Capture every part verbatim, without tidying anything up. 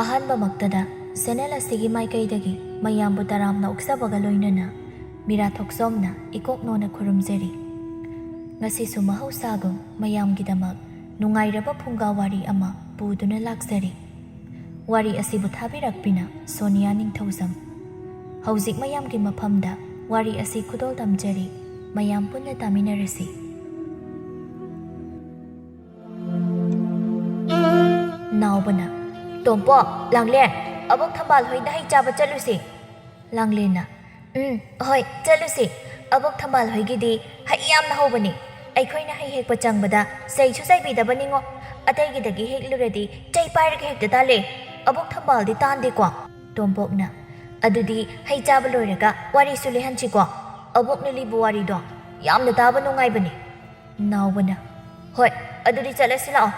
ꯑꯍꯥꯟꯕꯃꯛꯇꯗ channel ꯑꯁꯤꯒꯤ ꯃꯥꯏꯀꯩꯗꯒꯤ ꯃꯌꯥꯝꯕꯨ ꯇꯔꯥꯝꯅ ꯑꯣꯛꯆꯕꯒ ꯂꯣꯏꯅꯅ ꯃꯤꯔꯥ ꯊꯣꯛꯆꯣꯝꯅ ꯏꯀꯣꯛ ꯅꯣꯟꯅ ꯈꯨꯔꯨꯝꯖꯔꯤ꯫ ꯉꯁꯤꯁꯨ ꯃꯍꯧꯁꯥꯒꯨꯝ ꯃꯌꯥꯝꯒꯤꯗꯃꯛ ꯅꯨꯡꯉꯥꯏꯔꯕ ꯐꯨꯡꯒꯥ ꯋꯥꯔꯤ ꯑꯃ ꯄꯨꯗꯨꯅ ꯂꯥꯛꯆꯔꯤ꯫ ꯋꯥꯔꯤ ꯑꯁꯤꯕꯨ ꯊꯥꯕꯤꯔꯛꯄꯤꯅ ꯁꯣꯅꯤꯌꯥ ꯅꯤꯡꯊꯧꯖꯝ꯫ ꯍꯧꯖꯤꯛ ꯃꯌꯥꯝꯒꯤ ꯃꯐꯝꯗ ꯋꯥꯔꯤ ꯑꯁꯤ ꯈꯨꯗꯣꯜ ꯇꯝꯖꯔꯤ꯫ ꯃꯌꯥꯝ ꯄꯨꯟꯅ ꯇꯥꯃꯤꯟꯅꯔꯁꯤ꯫ ꯅꯥꯎꯕꯅ, "ꯇꯣꯝꯄꯣꯛ, ꯂꯥꯡꯂꯦꯟ, ꯑꯕꯣꯛ ꯊꯝꯕꯥꯜ ꯍꯣꯏꯗ ꯍꯩ ꯆꯥꯕ ꯆꯠꯂꯨꯁꯤ꯫" ꯂꯥꯡꯂꯦꯟꯅ, "ꯎꯝ, ꯍꯣꯏ, ꯆꯠꯂꯨꯁꯤ꯫ ꯑꯕꯣꯛ ꯊꯝꯕꯥꯜ ꯍꯣꯏꯒꯤꯗꯤ ꯍꯩ ꯌꯥꯝꯅ ꯍꯧꯕꯅꯤ꯫ ꯑꯩꯈꯣꯏꯅ ꯍꯩ ꯍꯦꯛꯄ ꯆꯪꯕꯗ ꯆꯩꯁꯨ ꯆꯩꯕꯤꯗꯕꯅꯤꯉꯣ꯫ ꯑꯇꯩꯒꯤꯗꯒꯤ ꯍꯦꯛꯂꯨꯔꯗꯤ ꯆꯩ ꯄꯥꯏꯔꯒ ꯍꯦꯛꯇ ꯇꯥꯜꯂꯦ꯫ ꯑꯕꯣꯛ ꯊꯝꯕꯥꯜꯗꯤ ꯇꯥꯟꯗꯦꯀꯣ?" ꯇꯣꯝꯄꯣꯛꯅ, "ꯑꯗꯨꯗꯤ ꯍꯩ ꯆꯥꯕ ꯂꯣꯏꯔꯒ ꯋꯥꯔꯤꯁꯨ ꯂꯤꯍꯟꯁꯤꯀꯣ꯫ ꯑꯕꯣꯛꯅ ꯂꯤꯕ ꯋꯥꯔꯤꯗꯣ ꯌꯥꯝꯅ ꯇꯥꯕ ꯅꯨꯡꯉꯥꯏꯕꯅꯤ꯫" ꯅꯥꯎꯕꯅ, "ꯍꯣꯏ, ꯑꯗꯨꯗꯤ ꯆꯠꯂꯁꯤ ꯂꯥꯛꯑꯣ꯫"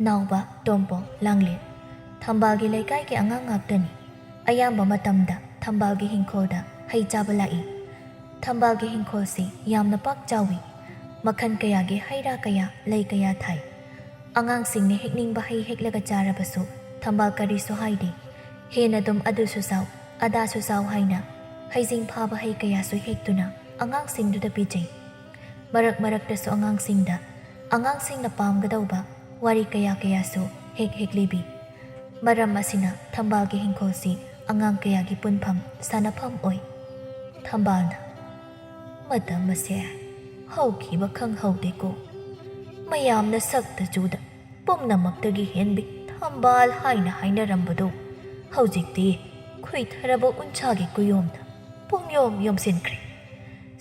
ꯅꯥꯎꯕ, ꯇꯣꯝꯄꯣꯛ, ꯂꯥꯡꯂꯦꯟ ꯊꯝꯕꯥꯜꯒꯤ ꯂꯩꯀꯥꯏꯒꯤ ꯑꯉꯥꯡ ꯉꯥꯛꯇꯅꯤ꯫ ꯑꯌꯥꯝꯕ ꯃꯇꯝꯗ ꯊꯝꯕꯥꯜꯒꯤ ꯍꯤꯡꯈꯣꯜꯗ ꯍꯩ ꯆꯥꯕ ꯂꯥꯛꯏ꯫ ꯊꯝꯕꯥꯜꯒꯤ ꯍꯤꯡꯈꯣꯜꯁꯤ ꯌꯥꯝꯅ ꯄꯥꯛ ꯆꯥꯎꯏ꯫ ꯃꯈꯜ ꯀꯌꯥꯒꯤ ꯍꯩ ꯔꯥ ꯀꯌꯥ, ꯂꯩ ꯀꯌꯥ ꯊꯥꯏ꯫ ꯑꯉꯥꯡꯁꯤꯡꯅ ꯍꯦꯛꯅꯤꯡꯕ ꯍꯩ ꯍꯦꯛꯂꯒ ꯆꯥꯔꯕꯁꯨ ꯊꯝꯕꯥꯜ ꯀꯔꯤꯁꯨ ꯍꯥꯏꯗꯦ꯫ ꯍꯦꯟꯅ ꯑꯗꯨꯝ ꯑꯗꯨꯁꯨ ꯆꯥꯎ, ꯑꯗꯥꯁꯨ ꯆꯥꯎ ꯍꯥꯏꯅ ꯍꯩꯖꯤꯡ ꯐꯥꯕ ꯍꯩ ꯀꯌꯥꯁꯨ ꯍꯦꯛꯇꯨꯅ ꯑꯉꯥꯡꯁꯤꯡꯗꯨꯗ ꯄꯤꯖꯩ꯫ ꯃꯔꯛ ꯃꯔꯛꯇꯁꯨ ꯑꯉꯥꯡꯁꯤꯡꯗ ꯑꯉꯥꯡꯁꯤꯡꯅ ꯄꯥꯝꯒꯗꯧꯕ ꯋꯥꯔꯤ ꯀꯌꯥ ꯀꯌꯥꯁꯨ ꯍꯦꯛ ꯍꯦꯛ ꯂꯤꯕꯤ꯫ ꯃꯔꯝ ꯑꯁꯤꯅ ꯊꯝꯕꯥꯜꯒꯤ ꯍꯤꯡꯈꯣꯜꯁꯤ ꯑꯉꯥꯡ ꯀꯌꯥꯒꯤ ꯄꯨꯟꯐꯝ, ꯁꯥꯟꯅꯐꯝ ꯑꯣꯏ꯫ ꯊꯝꯕꯥꯜꯅ, "ꯃꯇꯝ ꯑꯁꯦ ꯍꯧꯈꯤꯕ ꯈꯪꯍꯧꯗꯦꯀꯣ꯫ ꯃꯌꯥꯝꯅ ꯁꯛꯇ ꯆꯨꯗ ꯄꯨꯝꯅꯃꯛꯇꯒꯤ ꯍꯦꯟꯕꯤ ꯊꯝꯕꯥꯜ ꯍꯥꯏꯅ ꯍꯥꯏꯅꯔꯝꯕꯗꯨ ꯍꯧꯖꯤꯛꯇꯤ ꯈꯨꯏꯊꯔꯕ ꯎꯟꯁꯥꯒꯤ ꯀꯨꯌꯣꯝꯅ ꯄꯨꯡꯌꯣꯝ ꯌꯣꯝꯁꯤꯟꯈ꯭ꯔꯦ꯫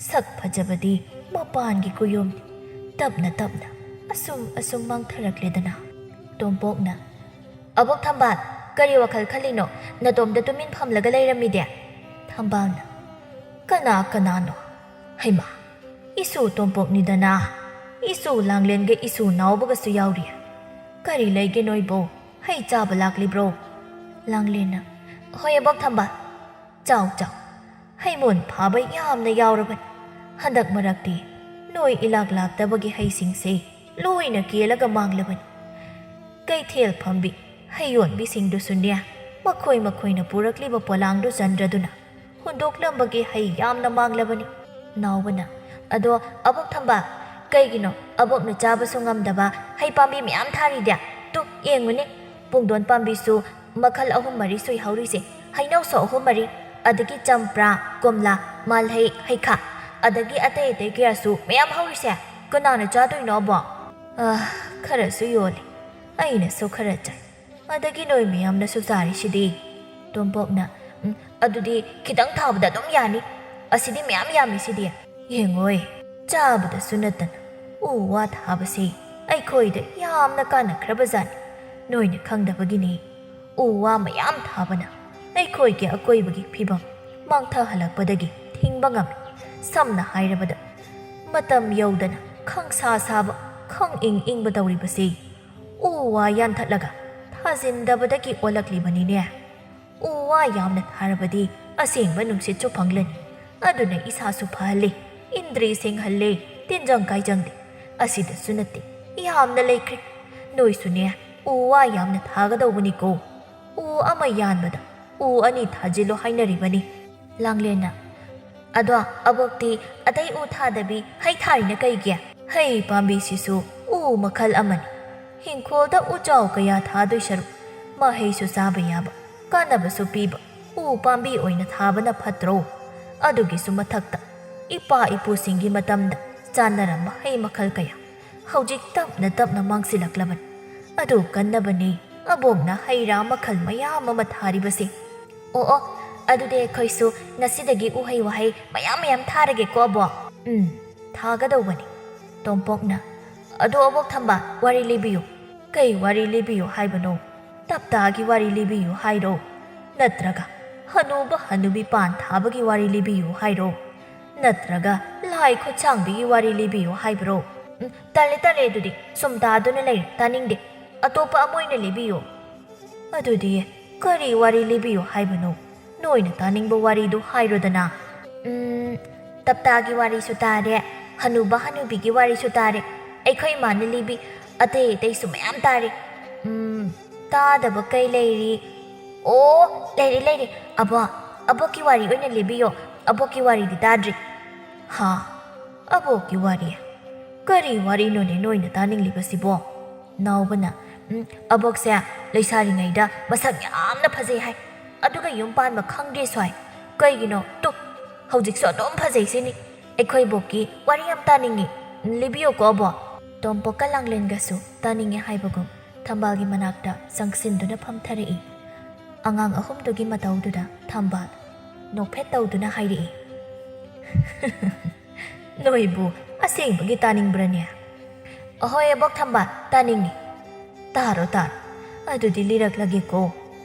ꯁꯛ ꯐꯖꯕꯗꯤ ꯃꯄꯥꯟꯒꯤ ꯀꯨꯌꯣꯝꯅꯤ꯫ ꯇꯞꯅ ꯇꯞꯅ ꯑꯁꯨꯝ ꯑꯁꯨꯝ ꯃꯥꯡꯊꯔꯛꯂꯦꯗꯅ꯫" ꯇꯣꯝꯄꯣꯛꯅ, "ꯑꯕꯣꯛ ꯊꯝꯕꯥꯜ, ꯀꯔꯤ ꯋꯥꯈꯜ ꯈꯜꯂꯤꯅꯣ? ꯅꯇꯣꯝꯗ ꯇꯨꯃꯤꯟ ꯐꯝꯂꯒ ꯂꯩꯔꯝꯃꯤꯗꯤ?" ꯊꯝꯕꯥꯜꯅ, "ꯀꯅꯥ ꯀꯅꯥꯅꯣ? ꯍꯩꯃꯥ, ꯏꯁꯨ ꯇꯣꯝꯄꯣꯛꯅꯤꯗꯅ꯫ ꯏꯁꯨ ꯂꯥꯡꯂꯦꯟꯒ ꯏꯁꯨ ꯅꯥꯎꯕꯒꯁꯨ ꯌꯥꯎꯔꯤ꯫ ꯀꯔꯤ ꯂꯩꯒꯦ ꯅꯣꯏꯕꯣ? ꯍꯩ ꯆꯥꯕ ꯂꯥꯛꯂꯤꯕ꯭ꯔꯣ?" ꯂꯥꯡꯂꯦꯟꯅ, "ꯍꯣꯏ ꯑꯕꯣꯛ ꯊꯝꯕꯥꯜ, ꯆꯥꯎ ꯆꯥꯎ꯫ ꯍꯩꯃꯣꯟ ꯐꯥꯕ ꯌꯥꯝꯅ ꯌꯥꯎꯔꯕꯅꯤ꯫ ꯍꯟꯗꯛ ꯃꯔꯛꯇꯤ ꯅꯣꯏ ꯏꯂꯥꯛ ꯂꯥꯛꯇꯕꯒꯤ ꯍꯩꯁꯤꯡꯁꯦ ꯂꯣꯏꯅ ꯀꯦꯜꯂꯒ ꯃꯥꯡꯂꯕꯅꯤ꯫ ꯀꯩꯊꯦꯜ ꯐꯝꯕꯤ ꯍꯩ ꯌꯣꯟꯕꯤꯁꯤꯡꯗꯨꯁꯨꯅꯦ, ꯃꯈꯣꯏ ꯃꯈꯣꯏꯅ ꯄꯨꯔꯛꯂꯤꯕ ꯄꯣꯂꯥꯡꯗꯨ ꯆꯟꯗ꯭ꯔꯗꯨꯅ ꯍꯨꯟꯗꯣꯛꯂꯝꯕꯒꯤ ꯍꯩ ꯌꯥꯝꯅ ꯃꯥꯡꯂꯕꯅꯤ꯫ ꯅꯥꯎꯕꯅ, "ꯑꯗꯣ ꯑꯕꯣꯛ ꯊꯝꯕꯥꯜ, ꯀꯩꯒꯤꯅꯣ ꯑꯕꯣꯛꯅ ꯆꯥꯕꯁꯨ ꯉꯝꯗꯕ ꯍꯩ ꯄꯥꯝꯕꯤ ꯃꯌꯥꯝ ꯊꯥꯔꯤꯗꯦ? ꯇꯨ, ꯌꯦꯡꯉꯨꯅꯦ, ꯄꯨꯡꯗꯣꯟ ꯄꯥꯝꯕꯤꯁꯨ ꯃꯈꯜ ꯑꯍꯨꯝ ꯃꯔꯤ ꯁꯨꯏ ꯍꯧꯔꯤꯁꯦ, ꯍꯩꯅꯧꯁꯨ ꯑꯍꯨꯝ ꯃꯔꯤ, ꯑꯗꯒꯤ ꯆꯝꯄ꯭ꯔꯥ, ꯀꯣꯝꯂꯥ, ꯃꯥꯜꯍꯩ, ꯍꯩꯈꯥ, ꯑꯗꯒꯤ ꯑꯇꯩ ꯑꯇꯩ ꯀꯌꯥꯁꯨ ꯃꯌꯥꯝ ꯍꯧꯔꯤꯁꯦ꯫ ꯀꯅꯥꯅ ꯆꯥꯗꯣꯏꯅꯣ ꯑꯕꯣꯛ?" "ꯑꯥ, ꯈꯔꯁꯨ ꯌꯣꯜꯂꯤ, ꯑꯩꯅꯁꯨ ꯈꯔ ꯆꯥꯏ, ꯑꯗꯒꯤ ꯅꯣꯏ ꯃꯌꯥꯝꯅꯁꯨ ꯆꯥꯔꯤꯁꯤꯗꯤ꯫" ꯇꯣꯝꯄꯣꯛꯅ, "ꯎꯝ, ꯑꯗꯨꯗꯤ ꯈꯤꯇꯪ ꯊꯥꯕꯗ ꯑꯗꯨꯝ ꯌꯥꯅꯤ, ꯑꯁꯤꯗꯤ ꯃꯌꯥꯝ ꯌꯥꯝꯃꯤꯁꯤꯗꯤ꯫ ꯌꯦꯡꯉꯣꯏ, ꯆꯥꯕꯗꯁꯨ ꯅꯠꯇꯅ ꯎ ꯋꯥ ꯊꯥꯕꯁꯤ ꯑꯩꯈꯣꯏꯗ ꯌꯥꯝꯅ ꯀꯥꯟꯅꯈ꯭ꯔꯕꯖꯥꯠꯅꯤ꯫ ꯅꯣꯏꯅ ꯈꯪꯗꯕꯒꯤꯅꯤ꯫ ꯎ ꯋꯥ ꯃꯌꯥꯝ ꯊꯥꯕꯅ ꯑꯩꯈꯣꯏꯒꯤ ꯑꯀꯣꯏꯕꯒꯤ ꯐꯤꯕꯝ ꯃꯥꯡꯊꯍꯜꯂꯛꯄꯗꯒꯤ ꯊꯤꯡꯕ ꯉꯝꯃꯤ꯫ ꯁꯝꯅ ꯍꯥꯏꯔꯕꯗ, ꯃꯇꯝ ꯌꯧꯗꯅ ꯈꯪꯁꯥ ꯁꯥꯕ, ꯈꯪꯏꯪ ꯏꯪꯕ ꯇꯧꯔꯤꯕꯁꯤ ꯎ ꯋꯥ ꯌꯥꯟꯊꯠꯂꯒ ꯊꯥꯖꯤꯟꯗꯕꯗꯒꯤ ꯑꯣꯜꯂꯛꯂꯤꯕꯅꯤꯅꯦ꯫ ꯎ ꯋꯥ ꯌꯥꯝꯅ ꯊꯥꯔꯕꯗꯤ ꯑꯁꯦꯡꯕ ꯅꯨꯡꯁꯤꯠꯁꯨ ꯐꯪꯂꯅꯤ, ꯑꯗꯨꯅ ꯏꯁꯥꯁꯨ ꯐꯍꯜꯂꯤ, ꯏꯟꯗ꯭ꯔꯤ ꯁꯦꯡꯍꯜꯂꯤ, ꯇꯤꯟꯖꯪ ꯀꯥꯏꯖꯪꯗꯦ꯫ ꯑꯁꯤꯗꯁꯨ ꯅꯠꯇꯦ, ꯌꯥꯝꯅ ꯂꯩꯈ꯭ꯔꯦ꯫ ꯅꯣꯏꯁꯨꯅꯦ, ꯎ ꯋꯥ ꯌꯥꯝꯅ ꯊꯥꯒꯗꯧꯕꯅꯤꯀꯣ꯫ ꯎ ꯑꯃ ꯌꯥꯟꯕꯗ ꯎ ꯑꯅꯤ ꯊꯥꯖꯤꯜꯂꯣ ꯍꯥꯏꯅꯔꯤꯕꯅꯤ꯫" ꯂꯥꯡꯂꯦꯟꯅ, "ꯑꯗꯣ ꯑꯕꯣꯛꯇꯤ ꯑꯇꯩ ꯎ ꯊꯥꯗꯕꯤ ꯍꯩ ꯊꯥꯔꯤꯅ ꯀꯩꯒꯤ? ꯍꯩ ꯄꯥꯝꯕꯤꯁꯤꯁꯨ ꯎ ꯃꯈꯜ ꯑꯃꯅꯤ꯫ ꯏꯪꯈꯣꯜꯗ ꯎꯆꯥꯎ ꯀꯌꯥ ꯊꯥꯗꯣꯏ ꯁꯔꯨꯛ, ꯃꯍꯩꯁꯨ ꯆꯥꯕ ꯌꯥꯕ, ꯀꯥꯟꯅꯕꯁꯨ ꯄꯤꯕ ꯎ ꯄꯥꯝꯕꯤ ꯑꯣꯏꯅ ꯊꯥꯕꯅ ꯐꯠꯇ꯭ꯔꯣ? ꯑꯗꯨꯒꯤꯁꯨ ꯃꯊꯛꯇ ꯏꯄꯥ ꯏꯄꯨꯁꯤꯡꯒꯤ ꯃꯇꯝꯗ ꯆꯥꯟꯅꯔꯝꯕ ꯍꯩ ꯃꯈꯜ ꯀꯌꯥ ꯍꯧꯖꯤꯛ ꯇꯞꯅ ꯇꯞꯅ ꯃꯥꯡꯁꯤꯜꯂꯛꯂꯕꯅꯤ꯫ ꯑꯗꯨ ꯀꯟꯅꯕꯅꯤ ꯑꯕꯣꯛꯅ ꯍꯩ ꯔꯥ ꯃꯈꯜ ꯃꯌꯥꯝ ꯑꯃ ꯊꯥꯔꯤꯕꯁꯦ꯫ ꯑꯣ ꯑꯣ, ꯑꯗꯨꯗꯤ ꯑꯩꯈꯣꯏꯁꯨ ꯉꯁꯤꯗꯒꯤ ꯎꯍꯩ ꯋꯥꯍꯩ ꯃꯌꯥꯝ ꯃꯌꯥꯝ ꯊꯥꯔꯒꯦꯀꯣ ꯑꯕꯣꯛ?" "ꯎꯝ, ꯊꯥꯒꯗꯧꯕꯅꯤ꯫" ꯇꯣꯝꯄꯣꯛꯅ, "ꯑꯗꯣ ꯑꯕꯣꯛ ꯊꯝꯕꯥꯜ, ꯋꯥꯔꯤ ꯂꯤꯕꯤꯌꯨ꯫" "ꯀꯩ ꯋꯥꯔꯤ ꯂꯤꯕꯤꯌꯨ ꯍꯥꯏꯕꯅꯣ? ꯇꯞꯇꯥꯒꯤ ꯋꯥꯔꯤ ꯂꯤꯕꯤꯌꯨ ꯍꯥꯏꯔꯣ? ꯅꯠꯇ꯭ꯔꯒ ꯍꯅꯨꯕ ꯍꯅꯨꯕꯤ ꯄꯥꯟ ꯊꯥꯕꯒꯤ ꯋꯥꯔꯤ ꯂꯤꯕꯤꯌꯨ ꯍꯥꯏꯔꯣ? ꯅꯠꯇ꯭ꯔꯒ ꯂꯥꯏ ꯈꯨꯠꯁꯥꯡꯕꯤꯒꯤ ꯋꯥꯔꯤ ꯂꯤꯕꯤꯌꯨ ꯍꯥꯏꯕ꯭ꯔꯣ?" "ꯎꯝ, ꯇꯜꯂꯦ, ꯇꯜꯂꯦ, ꯑꯗꯨꯗꯤ ꯁꯨꯝ ꯇꯥꯗꯨꯅ ꯂꯩꯔꯦ, ꯇꯥꯅꯤꯡꯗꯦ꯫ ꯑꯇꯣꯞꯄ ꯑꯃ ꯑꯣꯏꯅ ꯂꯤꯕꯤꯌꯨ꯫" "ꯑꯗꯨꯗꯤ ꯀꯔꯤ ꯋꯥꯔꯤ ꯂꯤꯕꯤꯌꯨ ꯍꯥꯏꯕꯅꯣ? ꯅꯣꯏꯅ ꯇꯥꯅꯤꯡꯕ ꯋꯥꯔꯤꯗꯨ ꯍꯥꯏꯔꯣꯗꯅ꯫" "ꯎꯝ, ꯇꯞꯇꯥꯒꯤ ꯋꯥꯔꯤꯁꯨ ꯇꯥꯔꯦ, ꯍꯅꯨꯕ ꯍꯅꯨꯕꯤꯒꯤ ꯋꯥꯔꯤꯁꯨ ꯇꯥꯔꯦ, ꯑꯩꯈꯣꯏ ꯏꯃꯥꯅ ꯂꯤꯕꯤ ꯑꯇꯩ ꯑꯇꯩꯁꯨ ꯃꯌꯥꯝ ꯇꯥꯔꯦ꯫ ꯎꯝ, ꯇꯥꯗꯕ ꯀꯩ ꯂꯩꯔꯤ? ꯑꯣ, ꯂꯩꯔꯦ, ꯂꯩꯔꯦ꯫ ꯑꯕꯣꯛ, ꯑꯕꯣꯛꯀꯤ ꯋꯥꯔꯤ ꯑꯣꯏꯅ ꯂꯤꯕꯤꯌꯣ꯫ ꯑꯕꯣꯛꯀꯤ ꯋꯥꯔꯤꯗꯤ ꯇꯥꯗ꯭ꯔꯤ꯫ ꯍꯥ? ꯑꯕꯣꯛꯀꯤ ꯋꯥꯔꯤ? ꯀꯔꯤ ꯋꯥꯔꯤꯅꯣꯅꯦ ꯅꯣꯏꯅ ꯇꯥꯅꯤꯡꯂꯤꯕꯁꯤꯕꯣ? ꯅꯥꯎꯕꯅ, "ꯎꯝ, ꯑꯕꯣꯛꯁꯦ ꯂꯩꯁꯥꯔꯤꯉꯩꯗ ꯃꯁꯛ ꯌꯥꯝꯅ ꯐꯖꯩ ꯍꯥꯏ꯫ ꯑꯗꯨꯒ ꯌꯨꯝ ꯄꯥꯟꯕ ꯈꯪꯗꯦꯁꯨ ꯍꯥꯏ꯫ ꯀꯩꯒꯤꯅꯣ? ꯇꯨ, ꯍꯧꯖꯤꯛꯁꯨ ꯑꯗꯨꯝ ꯐꯖꯩꯁꯤꯅꯤ꯫ ꯑꯩꯈꯣꯏ ꯕꯣꯛꯀꯤ ꯋꯥꯔꯤ ꯌꯥꯝ ꯇꯥꯅꯤꯡꯉꯤ꯫ ꯂꯤꯕꯤꯌꯨꯀꯣ, ꯕꯣꯛ?" ꯇꯣꯝꯄꯣꯛꯀ ꯂꯥꯡꯂꯦꯟꯒꯁꯨ ꯇꯥꯅꯤꯡꯉꯦ ꯍꯥꯏꯕꯒꯨꯝ ꯊꯝꯕꯥꯜꯒꯤ ꯃꯅꯥꯛꯇ ꯆꯪꯁꯤꯟꯗꯨꯅ ꯐꯝꯊꯔꯛꯏ꯫ ꯑꯉꯥꯡ ꯑꯍꯨꯝꯗꯨꯒꯤ ꯃꯇꯧꯗꯨꯗ ꯊꯝꯕꯥꯜ ꯅꯣꯛꯐꯦꯠ ꯇꯧꯗꯨꯅ ꯍꯥꯏꯔꯛꯏ, "ꯅꯣꯏꯕꯨ ꯑꯁꯦꯡꯕꯒꯤ ꯇꯥꯅꯤꯡꯕ꯭ꯔꯅꯦ?" "ꯑꯍꯣꯏ, ꯑꯕꯣꯛ ꯊꯝꯕꯥꯜ, ꯇꯥꯅꯤꯡꯉꯤ꯫" "ꯇꯥꯔꯣ, ꯇꯥꯔꯣ꯫ ꯑꯗꯨꯗꯤ ꯂꯤꯔꯛꯂꯒꯦꯀꯣ꯫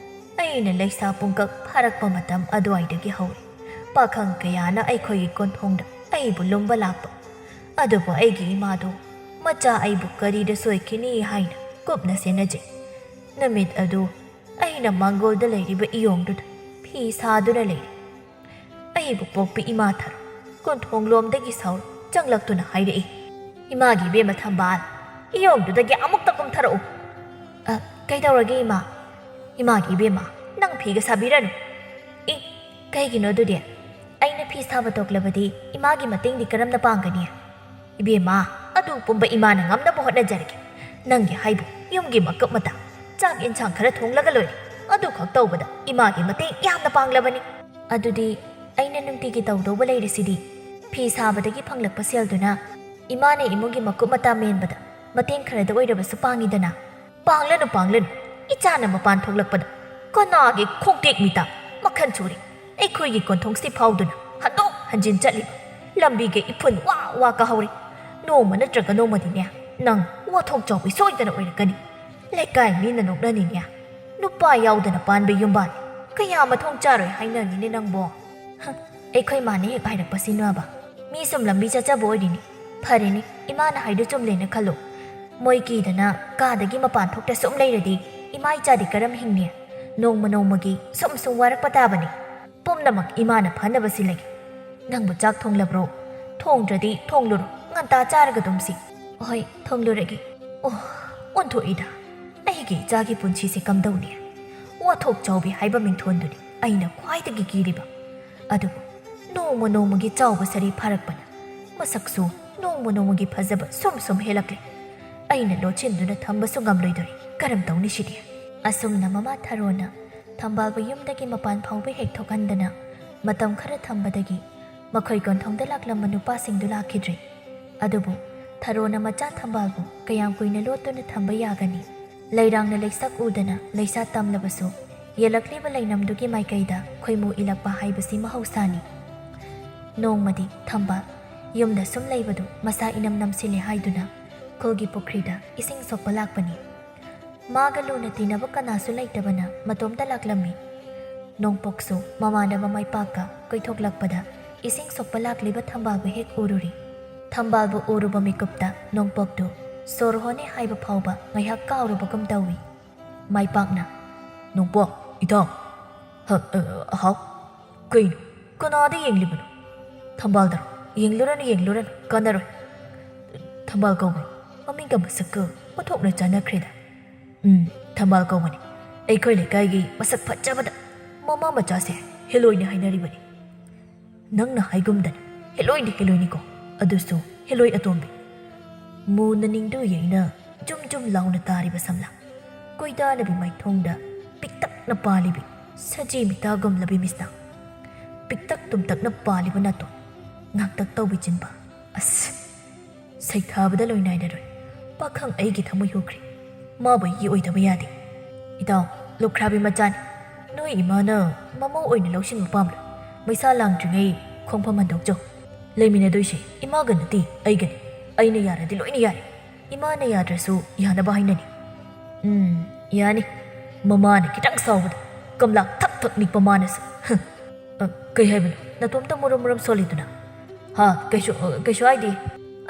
ꯑꯩꯅ ꯂꯩꯁꯥ ꯄꯨꯡꯀꯛ ꯐꯥꯔꯛꯄ ꯃꯇꯝ ꯑꯗꯨꯋꯥꯏꯗꯒꯤ ꯍꯧꯔꯦ ꯄꯥꯈꯪ ꯀꯌꯥꯅ ꯑꯩꯈꯣꯏꯒꯤ ꯀꯣꯟꯊꯣꯡꯗ ꯑꯩꯕꯨ ꯂꯨꯝꯕ ꯂꯥꯛꯄ꯫ ꯑꯗꯨꯕꯨ ꯑꯩꯒꯤ ꯏꯃꯥꯗꯣ ꯃꯆꯥ ꯑꯩꯕꯨ ꯀꯔꯤꯗ ꯁꯣꯏꯈꯤꯅꯤ ꯍꯥꯏꯅ ꯀꯨꯞꯅ ꯁꯦꯟꯅꯖꯩ꯫ ꯅꯨꯃꯤꯠ ꯑꯗꯨ ꯑꯩꯅ ꯃꯥꯡꯒꯣꯜꯗ ꯂꯩꯔꯤꯕ ꯏꯌꯣꯡꯗꯨꯗ ꯐꯤ ꯁꯥꯗꯨꯅ ꯂꯩꯔꯤ꯫ ꯑꯩꯕꯨ ꯄꯣꯛꯄꯤ ꯏꯃꯥ ꯊꯔꯣ ꯀꯣꯟꯊꯣꯡꯂꯣꯝꯗꯒꯤ ꯁꯥꯎꯔ ꯆꯪꯂꯛꯇꯨꯅ ꯍꯥꯏꯔꯛꯏ, "ꯏꯃꯥꯒꯤ ꯏꯕꯦꯝꯃ ꯊꯝꯕꯥꯜ, ꯏꯌꯣꯡꯗꯨꯗꯒꯤ ꯑꯃꯨꯛꯇ ꯀꯨꯝꯊꯔꯛꯎ꯫" "ꯑ, ꯀꯩꯗꯧꯔꯒꯦ ꯏꯃꯥ?" "ꯏꯃꯥꯒꯤ ꯏꯕꯦꯝꯃ, ꯅꯪ ꯐꯤꯒ ꯁꯥꯕꯤꯔꯅꯨ꯫" "ꯏ, ꯀꯩꯒꯤꯅꯣ ꯑꯗꯨꯗꯤ? ꯑꯩꯅ ꯐꯤ ꯁꯥꯕ ꯇꯣꯛꯂꯕꯗꯤ ꯏꯃꯥꯒꯤ ꯃꯇꯦꯡꯗꯤ ꯀꯔꯝꯅ ꯄꯥꯡꯒꯅꯤ?" "ꯏꯕꯦꯝꯃ, ꯑꯗꯨ ꯄꯨꯝꯕ ꯏꯃꯥꯅ ꯉꯝꯅꯕ ꯍꯣꯠꯅꯖꯔꯒꯦ꯫ ꯅꯪꯒꯤ ꯍꯥꯏꯕꯨ ꯌꯨꯝꯒꯤ ꯃꯀꯨꯞ ꯃꯇꯥ, ꯆꯥꯛ ꯌꯦꯟꯁꯥꯡ ꯈꯔ ꯊꯣꯡꯂꯒ ꯂꯣꯏꯔꯦ꯫ ꯑꯗꯨꯈꯛ ꯇꯧꯕꯗ ꯏꯃꯥꯒꯤ ꯃꯇꯦꯡ ꯌꯥꯝꯅ ꯄꯥꯡꯂꯕꯅꯤ꯫" "ꯑꯗꯨꯗꯤ ꯑꯩꯅ ꯅꯨꯡꯇꯤꯒꯤ ꯇꯧꯗꯧꯕ ꯂꯩꯔꯤꯁꯤꯗꯤ? ꯐꯤ ꯁꯥꯕꯗꯒꯤ ꯐꯪꯂꯛꯄ ꯁꯦꯜꯗꯨꯅ ꯏꯃꯥꯅ ꯏꯃꯨꯡꯒꯤ ꯃꯀꯨꯞ ꯃꯇꯥ ꯃꯦꯟꯕꯗ ꯃꯇꯦꯡ ꯈꯔꯗ ꯑꯣꯏꯔꯕꯁꯨ ꯄꯥꯡꯉꯤꯗꯅ꯫" "ꯄꯥꯡꯂꯅꯨ, ꯄꯥꯡꯂꯅꯨ꯫ ꯏꯆꯥꯅ ꯃꯄꯥꯟ ꯊꯣꯛꯂꯛꯄꯗ ꯀꯅꯥꯒꯤ ꯈꯣꯡꯇꯦꯛ ꯃꯤꯇꯥ ꯃꯈꯜ ꯁꯨꯔꯦ꯫ ꯑꯩꯈꯣꯏꯒꯤ ꯀꯣꯟꯊꯣꯡꯁꯤ ꯐꯥꯎꯗꯨꯅ ꯍꯟꯗꯣꯛ ꯍꯟꯖꯤꯟ ꯆꯠꯂꯤꯕ ꯂꯝꯕꯤꯒ ꯏꯐꯨꯟ ꯋꯥ ꯋꯥ ꯀꯥꯍꯧꯔꯦ꯫ ꯅꯣꯡꯃ ꯅꯠꯇ꯭ꯔꯒ ꯅꯣꯡꯃꯗꯤꯅꯦ, ꯅꯪ ꯋꯥꯊꯣꯛ ꯆꯥꯎꯕꯤ ꯁꯣꯏꯗꯅ ꯑꯣꯏꯔꯛꯀꯅꯤ꯫ ꯂꯩꯀꯥꯏ ꯃꯤꯅ ꯅꯣꯛꯅꯅꯤꯅꯦ꯫ ꯅꯨꯄꯥ ꯌꯥꯎꯗꯅ ꯄꯥꯟꯕ ꯌꯨꯝꯕꯥꯜ ꯀꯌꯥ ꯃꯊꯣꯡ ꯆꯥꯔꯣꯏ ꯍꯥꯏꯅꯅꯤꯅꯦ ꯅꯪꯕꯣ?" "ꯍ, ꯑꯩꯈꯣꯏ ꯃꯥꯅ ꯍꯦꯛ ꯍꯥꯏꯔꯛꯄꯁꯤꯅꯕ꯫ ꯃꯤ ꯁꯨꯝ ꯂꯝꯕꯤ ꯆꯠꯆꯕ ꯑꯣꯏꯔꯤꯅꯤ꯫ ꯐꯔꯦꯅꯦ, ꯏꯃꯥꯅ ꯍꯥꯏꯗꯨ ꯆꯨꯝꯂꯦꯅ ꯈꯜꯂꯣ꯫ ꯃꯣꯏ ꯀꯤꯗꯅ ꯀꯥꯗꯒꯤ ꯃꯄꯥꯟ ꯊꯣꯛꯇ ꯁꯨꯝ ꯂꯩꯔꯗꯤ ꯏꯃꯥ ꯏꯆꯥꯗꯤ ꯀꯔꯝ ꯍꯤꯡꯅꯤ? ꯅꯣꯡꯃ ꯅꯣꯡꯃꯒꯤ ꯁꯨꯝ ꯁꯨꯝ ꯋꯥꯔꯛꯄ ꯇꯥꯕꯅꯤ꯫ ꯄꯨꯝꯅꯃꯛ ꯏꯃꯥꯅ ꯐꯅꯕ ꯁꯤꯜꯂꯒꯦ꯫ ꯅꯪꯕꯨ ꯆꯥꯛ ꯊꯣꯡꯂꯕ꯭ꯔꯣ? ꯊꯣꯡꯗ꯭ꯔꯗꯤ ꯊꯣꯡꯂꯨꯔꯣ, ꯉꯟꯇꯥ ꯆꯥꯔꯒ ꯇꯨꯝꯁꯤ꯫" "ꯍꯣꯏ, ꯊꯣꯡꯂꯨꯔꯒꯦ꯫ ꯑꯣ, ꯑꯣꯟꯊꯣꯛꯏꯗ꯫ ꯑꯩ "ꯀꯦ ꯏꯆꯥꯒꯤ ꯄꯨꯟꯁꯤꯁꯦ ꯀꯝꯗꯧꯅꯤ? ꯋꯥꯊꯣꯛ ꯆꯥꯎꯕꯤ ꯍꯥꯏꯕ ꯃꯤꯡꯊꯣꯟꯗꯨꯅꯤ ꯑꯩꯅ ꯈ꯭ꯋꯥꯏꯗꯒꯤ ꯀꯤꯔꯤꯕ꯫ ꯑꯗꯨꯕꯨ ꯅꯣꯡꯃ ꯅꯣꯡꯃꯒꯤ ꯆꯥꯎꯕ ꯁꯔꯤ ꯐꯥꯔꯛꯄꯅ ꯃꯁꯛꯁꯨ ꯅꯣꯡꯃ ꯅꯣꯡꯃꯒꯤ ꯐꯖꯕ ꯁꯨꯝ ꯁꯨꯝ ꯍꯦꯜꯂꯛꯂꯦ꯫ ꯑꯩꯅ ꯂꯣꯠꯁꯤꯟꯗꯨꯅ ꯊꯝꯕꯁꯨ ꯉꯝꯂꯣꯏꯗꯧꯔꯤ꯫ ꯀꯔꯝ ꯇꯧꯅꯤ ꯁꯤꯗꯤ?" ꯑꯁꯨꯝꯅ ꯃꯃꯥ ꯊꯔꯣꯅ ꯊꯝꯕꯥꯜꯕꯨ ꯌꯨꯝꯗꯒꯤ ꯃꯄꯥꯟ ꯐꯥꯎꯕ ꯍꯦꯛ ꯊꯣꯛꯍꯟꯗꯅ ꯃꯇꯝ ꯈꯔ ꯊꯝꯕꯗꯒꯤ ꯃꯈꯣꯏ ꯀꯣꯟꯊꯣꯡꯗ ꯂꯥꯛꯂꯝꯕ ꯅꯨꯄꯥꯁꯤꯡꯗꯨ ꯂꯥꯛꯈꯤꯗ꯭ꯔꯦ꯫ ꯑꯗꯨꯕꯨ ꯊꯔꯣꯅ ꯃꯆꯥ ꯊꯝꯕꯥꯜꯕꯨ ꯀꯌꯥꯝ ꯀꯨꯏꯅ ꯂꯣꯠꯇꯨꯅ ꯊꯝꯕ ꯌꯥꯒꯅꯤ? ꯂꯩꯔꯥꯡꯅ ꯂꯩꯁꯛ ꯎꯗꯅ ꯂꯩꯁꯥ ꯇꯝꯂꯕꯁꯨ ꯌꯦꯜꯂꯛꯂꯤꯕ ꯂꯩꯅꯝꯗꯨꯒꯤ ꯃꯥꯏꯀꯩꯗ ꯈꯣꯏꯃꯨ ꯏꯜꯂꯛꯄ ꯍꯥꯏꯕꯁꯤ ꯃꯍꯧꯁꯥꯅꯤ꯫ ꯅꯣꯡꯃꯗꯤ ꯊꯝꯕꯥꯜ ꯌꯨꯝꯗ ꯁꯨꯝ ꯂꯩꯕꯗꯨ ꯃꯁꯥ ꯏꯅꯝ ꯅꯝꯁꯤꯜꯂꯦ ꯍꯥꯏꯗꯨꯅ ꯈꯨꯜꯒꯤ ꯄꯨꯈ꯭ꯔꯤꯗ ꯏꯁꯤꯡ ꯁꯣꯛꯄ ꯂꯥꯛꯄꯅꯤ꯫ ꯃꯥꯒ ꯂꯨꯅ ꯇꯤꯟꯅꯕ ꯀꯅꯥꯁꯨ ꯂꯩꯇꯕꯅ ꯃꯇꯣꯝꯇ ꯂꯥꯛꯂꯝꯃꯤ꯫ ꯅꯣꯡꯄꯣꯛꯁꯨ ꯃꯃꯥꯟꯅꯕ ꯃꯥꯏꯄꯥꯛꯀ ꯀꯣꯏꯊꯣꯛꯂꯛꯄꯗ ꯏꯁꯤꯡ ꯁꯣꯛꯄ ꯂꯥꯛꯂꯤꯕ ꯊꯝꯕꯥꯜꯕꯨ ꯍꯦꯛ ꯎꯔꯨꯔꯤ꯫ ꯊꯝꯕꯥꯜꯕꯨ ꯎꯔꯨꯕ ꯃꯤꯀꯨꯞꯇ ꯅꯣꯡꯄꯣꯛꯇꯨ ꯁꯣꯔ ꯍꯣꯟꯅꯦ ꯍꯥꯏꯕ ꯐꯥꯎꯕ ꯉꯥꯏꯍꯥꯛ ꯀꯥꯎꯔꯨꯕꯒꯨꯝ ꯇꯧꯏ꯫ ꯃꯥꯏꯄꯥꯛꯅ, "ꯅꯣꯡꯄꯣꯛ, ꯏꯇꯥꯎ!" "ꯍ, ꯑ, ꯍꯥꯎ? ꯀꯩꯅꯣ? ꯀꯅꯥꯗ ꯌꯦꯡꯂꯤꯕꯅꯣ?" "ꯊꯝꯕꯥꯜꯗꯔꯣ? ꯌꯦꯡꯂꯨꯔꯅꯨ, ꯌꯦꯡꯂꯨꯔꯅꯨ, ꯀꯥꯟꯅꯔꯣꯏ꯫ ꯊꯝꯕꯥꯜ ꯀꯧꯕ꯭ꯔꯣ? ꯃꯃꯤꯡꯒ ꯃꯁꯛꯀ ꯑꯣꯟꯊꯣꯛꯅ ꯆꯥꯟꯅꯈ꯭ꯔꯦꯗ꯫" "ꯎꯝ, ꯊꯝꯕꯥꯜ ꯀꯧꯕꯅꯤ꯫ ꯑꯩꯈꯣꯏ ꯂꯩꯀꯥꯏꯒꯤ ꯃꯁꯛ ꯐꯖꯕꯗ ꯃꯃꯥ ꯃꯆꯥꯁꯦ ꯍꯦꯂꯣꯏꯅ ꯍꯥꯏꯅꯔꯤꯕꯅꯤ꯫" "ꯅꯪꯅ ꯍꯥꯏꯒꯨꯝꯗꯅ ꯍꯦꯂꯣꯏꯗꯤ ꯍꯦꯂꯣꯏꯅꯤꯀꯣ, ꯑꯗꯨꯁꯨ ꯍꯦꯂꯣꯏ ꯑꯇꯣꯝꯕꯤ꯫ ꯃꯨꯅ ꯅꯤꯡꯗꯨ ꯌꯩꯅ ꯖꯨꯝ ꯖꯨꯝ ꯂꯥꯎꯅ ꯇꯥꯔꯤꯕ ꯁꯝꯂꯥꯡ, ꯀꯣꯏꯗꯥꯅꯕꯤ ꯃꯥꯏꯊꯣꯡꯗ ꯄꯤꯛꯇꯛꯅ ꯄꯥꯜꯂꯤꯕꯤ ꯁꯖꯤ ꯃꯤꯇꯥꯒꯨꯝꯂꯕꯤ ꯃꯤꯁꯅꯥ, ꯄꯤꯛꯇꯛ ꯇꯨꯝꯇꯛꯅ ꯄꯥꯜꯂꯤꯕ ꯅꯥꯇꯣꯟ, ꯉꯥꯡꯇꯛ ꯇꯧꯕꯤ ꯆꯤꯟꯕꯥ꯫ ꯑꯁ, ꯁꯩꯊꯥꯕꯗ ꯂꯣꯏ ꯅꯥꯏꯔꯔꯣꯏ꯫ ꯄꯥꯈꯪ ꯑꯩꯒꯤ ꯊꯃꯣꯏ ꯍꯨꯈ꯭ꯔꯦ꯫ ꯃꯥꯕꯨ ꯑꯩꯒꯤ ꯑꯣꯏꯗꯕ ꯌꯥꯗꯦ꯫" "ꯏꯇꯥꯎ, ꯂꯨꯈ꯭ꯔꯥꯕꯤ ꯃꯆꯥꯅꯤ꯫ ꯅꯣꯏ ꯏꯃꯥꯅ ꯃꯃꯧ ꯑꯣꯏꯅ ꯂꯧꯁꯤꯟꯕ ꯄꯥꯝꯕ꯭ꯔꯥ? ꯃꯩꯁꯥ ꯂꯥꯡꯗ꯭ꯔꯤꯉꯩ ꯈꯣꯡꯐꯝ ꯍꯟꯗꯣꯛꯆꯧ꯫ ꯂꯩꯃꯤꯟꯅꯗꯣꯏꯁꯦ ꯏꯃꯥꯒ ꯅꯠꯇꯦ, ꯑꯩꯒꯅꯤ꯫ ꯑꯩꯅ ꯌꯥꯔꯗꯤ ꯂꯣꯏꯅ ꯌꯥꯔꯦ꯫ ꯏꯃꯥꯅ ꯌꯥꯗ꯭ꯔꯁꯨ ꯌꯥꯅꯕ ꯍꯥꯏꯅꯅꯤ꯫" "ꯎꯝ, ꯌꯥꯅꯤ꯫ ꯃꯃꯥꯅ ꯈꯤꯇꯪ ꯁꯥꯎꯕꯗ ꯀꯝꯂꯥ ꯊꯛ ꯊꯛ ꯅꯤꯛꯄ ꯃꯥꯅꯁꯨ꯫ ꯍ, ꯑ, ꯀꯩ ꯍꯥꯏꯕꯅꯣ? ꯅꯇꯣꯝꯇ ꯃꯨꯔꯨꯝ ꯃꯨꯔꯨꯝ ꯁꯣꯜꯂꯤꯗꯨꯅ?" "ꯍꯥ, ꯀꯩꯁꯨ, ꯑ, ꯀꯩꯁꯨ ꯍꯥꯏꯗꯦ꯫"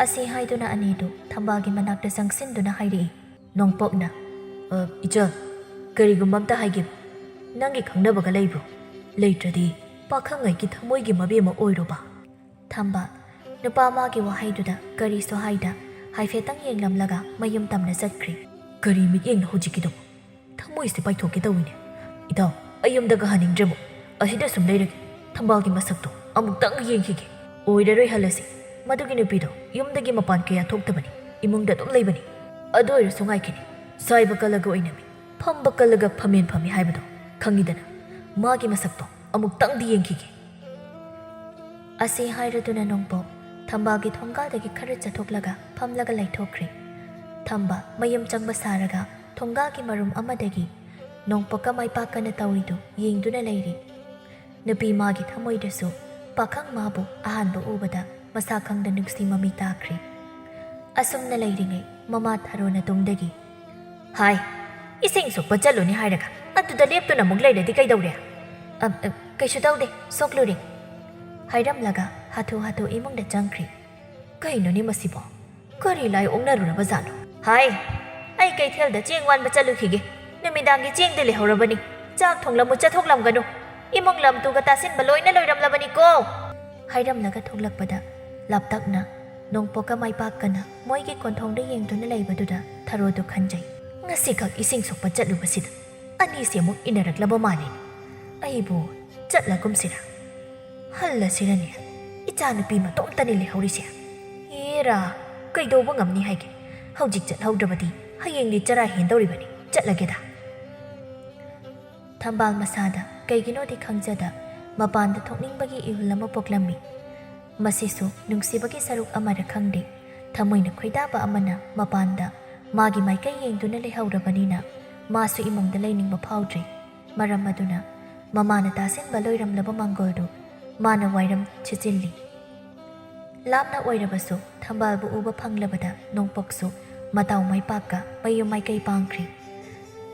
ꯑꯁꯤ ꯍꯥꯏꯗꯨꯅ ꯑꯅꯤꯗꯨ ꯊꯝꯕꯥꯜꯒꯤ ꯃꯅꯥꯛꯇ ꯆꯪꯁꯤꯟꯗꯨꯅ ꯍꯥꯏꯔꯛꯏ꯫ ꯅꯣꯡꯄꯣꯛꯅ, "ꯑ, ꯏꯆꯜ, ꯀꯔꯤꯒꯨꯝꯕ ꯑꯝꯇ ꯍꯥꯏꯒꯦꯕ꯫ ꯅꯪꯒꯤ ꯈꯪꯅꯕꯒ ꯂꯩꯕ꯭ꯔꯣ? ꯂꯩꯇ꯭ꯔꯗꯤ ꯄꯥꯈꯪꯉꯩꯒꯤ ꯊꯃꯣꯏꯒꯤ ꯃꯕꯦꯝꯃ ꯑꯣꯏꯔꯣꯕ꯫" ꯊꯝꯕꯥꯜ ꯅꯨꯄꯥ ꯑꯃꯒꯤ ꯋꯥꯍꯩꯗꯨꯗ ꯀꯔꯤꯁꯨ ꯍꯥꯏꯗ ꯍꯥꯏꯐꯦꯠꯇꯪ ꯌꯦꯡꯂꯝꯂꯒ ꯃꯌꯨꯝ ꯇꯝꯅ ꯆꯠꯈ꯭ꯔꯦ꯫ ꯀꯔꯤ ꯃꯤꯠꯌꯦꯡꯅꯣ ꯍꯧꯖꯤꯛꯀꯤꯗꯨꯕꯣ? ꯊꯃꯣꯏꯁꯦ ꯄꯥꯏꯊꯣꯛꯀꯦ ꯇꯧꯏꯅꯦ꯫ ꯏꯇꯥꯎ, ꯑꯩ ꯌꯨꯝꯗꯒ ꯍꯟꯅꯤꯡꯗ꯭ꯔꯦꯕꯣ꯫ ꯑꯁꯤꯗ ꯁꯨꯝ ꯂꯩꯔꯒꯦ꯫ ꯊꯝꯕꯥꯜꯒꯤ ꯃꯁꯛꯇꯣ ꯑꯃꯨꯛꯇꯪ ꯌꯦꯡꯈꯤꯒꯦ꯫ ꯑꯣꯏꯔꯔꯣꯏ, ꯍꯜꯂꯁꯤ꯫ ꯃꯗꯨꯒꯤ ꯅꯨꯄꯤꯗꯣ ꯌꯨꯝꯗꯒꯤ ꯃꯄꯥꯟ ꯀꯌꯥ ꯊꯣꯛꯇꯕꯅꯤ, ꯏꯃꯨꯡꯗ ꯑꯗꯨꯝ ꯂꯩꯕꯅꯤ꯫ ꯑꯗꯨ ꯑꯣꯏꯔꯁꯨ ꯉꯥꯏꯈꯤꯅꯦ, ꯁꯥꯏꯕ ꯀꯜꯂꯒ ꯑꯣꯏꯅꯃꯤ, ꯐꯝꯕ ꯀꯜꯂꯒ ꯐꯝꯃꯦꯟ ꯐꯝꯃꯤ ꯍꯥꯏꯕꯗꯣ ꯈꯪꯉꯤꯗꯅ꯫ ꯃꯥꯒꯤ ꯃꯁꯛꯇꯣ ꯑꯃꯨꯛꯇꯪꯗꯤ ꯌꯦꯡꯈꯤꯒꯦ꯫ ꯑꯁꯤ ꯍꯥꯏꯔꯗꯨꯅ ꯅꯣꯡꯄꯣꯛ ꯊꯝꯕꯥꯜꯒꯤ ꯊꯣꯡꯒꯥꯜꯗꯒꯤ ꯈꯔ ꯆꯠꯊꯣꯛꯂꯒ ꯐꯝꯂꯒ ꯂꯩꯊꯣꯛꯈ꯭ꯔꯦ꯫ ꯊꯝꯕꯥꯜ ꯃꯌꯨꯝ ꯆꯪꯕ ꯁꯥꯔꯒ ꯊꯣꯡꯒꯥꯜꯒꯤ ꯃꯔꯨꯝ ꯑꯃꯗꯒꯤ ꯅꯣꯡꯄꯣꯛꯀ ꯃꯥꯏꯄꯥꯛꯀꯅ ꯇꯧꯔꯤꯗꯨ ꯌꯦꯡꯗꯨꯅ ꯂꯩꯔꯤ꯫ ꯅꯨꯄꯤ ꯃꯥꯒꯤ ꯊꯃꯣꯏꯗꯁꯨ ꯄꯥꯈꯪ ꯃꯥꯕꯨ ꯑꯍꯥꯟꯕ ꯎꯕꯗ ꯃꯁꯥ ꯈꯪꯗ ꯅꯨꯡꯁꯤ ꯃꯃꯤ ꯇꯥꯈ꯭ꯔꯦ꯫ ꯑꯁꯨꯝꯅ ꯂꯩꯔꯤꯉꯩ ꯃꯃꯥ ꯊꯔꯣꯅ ꯇꯨꯡꯗꯒꯤ, "ꯍꯥꯏ, ꯏꯁꯤꯡ ꯁꯣꯛꯄ ꯆꯠꯂꯨꯅꯤ ꯍꯥꯏꯔꯒ ꯑꯗꯨꯗ ꯂꯦꯞꯇꯨꯅ ꯑꯃꯨꯛ ꯂꯩꯔꯗꯤ ꯀꯩꯗꯧꯔꯦ? ꯑ, ꯑ, ꯀꯩꯁꯨ ꯇꯧꯗꯦ, ꯁꯣꯛꯂꯨꯔꯦ," ꯍꯥꯏꯔꯝꯂꯒ ꯍꯥꯊꯨ ꯍꯥꯊꯨ ꯏꯃꯨꯡꯗ ꯆꯪꯈ꯭ꯔꯦ꯫ ꯀꯩꯅꯣꯅꯦ ꯃꯁꯤꯕꯣ? ꯀꯔꯤ ꯂꯥꯏ ꯑꯣꯛꯅꯔꯨꯔꯕꯖꯥꯠꯅꯣ? ꯍꯥꯏ, ꯑꯩ ꯀꯩꯊꯦꯜꯗ ꯆꯦꯡ ꯋꯥꯟꯕ ꯆꯠꯂꯨꯈꯤꯒꯦ꯫ ꯅꯨꯃꯤꯗꯥꯡꯒꯤ ꯆꯦꯡꯗꯨ ꯂꯩꯍꯧꯔꯕꯅꯤ꯫ ꯆꯥꯛ ꯊꯣꯡꯂꯝꯃꯨ, ꯆꯠꯊꯣꯛꯂꯝꯒꯅꯨ꯫ ꯏꯃꯨꯡ ꯂꯝ ꯇꯨꯒ ꯇꯥꯁꯤꯟꯕ ꯂꯣꯏꯅ ꯂꯣꯏꯔꯝꯂꯕꯅꯤꯀꯣ꯫ ꯍꯥꯏꯔꯝꯂꯒ ꯊꯣꯛꯂꯛꯄꯗ ꯂꯥꯞꯇꯛꯅ ꯅꯣꯡꯄꯣꯛꯀ ꯃꯥꯏꯄꯥꯛꯀꯅ ꯃꯣꯏꯒꯤ ꯀꯣꯟꯊꯣꯡꯗ ꯌꯦꯡꯗꯨꯅ ꯂꯩꯕꯗꯨꯗ ꯊꯔꯣꯗꯨ ꯈꯟꯖꯩ꯫ ꯉꯁꯤꯈꯛ ꯏꯁꯤꯡ ꯁꯣꯛꯄ ꯆꯠꯂꯨꯕꯁꯤꯗ ꯑꯅꯤꯁꯦ ꯑꯃꯨꯛ ꯏꯟꯅꯔꯛꯂꯕ ꯃꯥꯜꯂꯦ꯫ ꯑꯩꯕꯨ ꯆꯠꯂꯒꯨꯝꯁꯤꯔꯥ? ꯍꯜꯂꯁꯤꯔꯅꯦ? ꯏꯆꯥꯅꯨꯄꯤ ꯃꯇꯣꯝꯇꯅꯤ ꯂꯩꯍꯧꯔꯤꯁꯦ꯫ ꯑꯦꯔꯥ, ꯀꯩꯗꯧꯕ ꯉꯝꯅꯤ ꯍꯥꯏꯒꯦ? ꯍꯧꯖꯤꯛ ꯆꯠꯍꯧꯗ꯭ꯔꯕꯗꯤ ꯍꯌꯦꯡꯗꯤ ꯆꯔꯥ ꯍꯦꯟꯗꯧꯔꯤꯕꯅꯤ꯫ ꯆꯠꯂꯒꯦꯗ꯫ ꯊꯝꯕꯥꯜ ꯃꯁꯥꯗ ꯀꯩꯒꯤꯅꯣꯗꯤ ꯈꯪꯖꯗ ꯃꯄꯥꯟꯗ ꯊꯣꯛꯅꯤꯡꯕꯒꯤ ꯏꯍꯨꯜ ꯑꯃ ꯄꯣꯛꯂꯝꯃꯤ꯫ ꯃꯁꯤꯁꯨ ꯅꯨꯡꯁꯤꯕꯒꯤ ꯁꯔꯨꯛ ꯑꯃꯔ ꯈꯪꯗꯦ, ꯊꯃꯣꯏꯅ ꯈꯣꯏꯗꯥꯕ ꯑꯃꯅ ꯃꯄꯥꯟꯗ ꯃꯥꯒꯤ ꯃꯥꯏꯀꯩ ꯌꯦꯡꯗꯨꯅ ꯂꯩꯍꯧꯔꯕꯅꯤꯅ ꯃꯥꯁꯨ ꯏꯃꯨꯡꯗ ꯂꯩꯅꯤꯡꯕ ꯐꯥꯎꯗ꯭ꯔꯦ꯫ ꯃꯔꯝ ꯑꯗꯨꯅ ꯃꯃꯥꯅ ꯇꯥꯁꯤꯟꯕ ꯂꯣꯏꯔꯝꯂꯕ ꯃꯥꯡꯒꯣꯜꯗꯨ ꯃꯥꯅ ꯋꯥꯏꯔꯝ ꯁꯤꯠꯆꯤꯜꯂꯤ꯫ ꯂꯥꯞꯅ ꯑꯣꯏꯔꯕꯁꯨ ꯊꯝꯕꯥꯜꯕꯨ ꯎꯕ ꯐꯪꯂꯕꯗ ꯅꯣꯡꯄꯣꯛꯁꯨ ꯃꯇꯥꯎ ꯃꯥꯏꯄꯥꯛꯀ ꯃꯌꯨꯝ ꯃꯥꯏꯀꯩ ꯄꯥꯡꯈ꯭ꯔꯦ꯫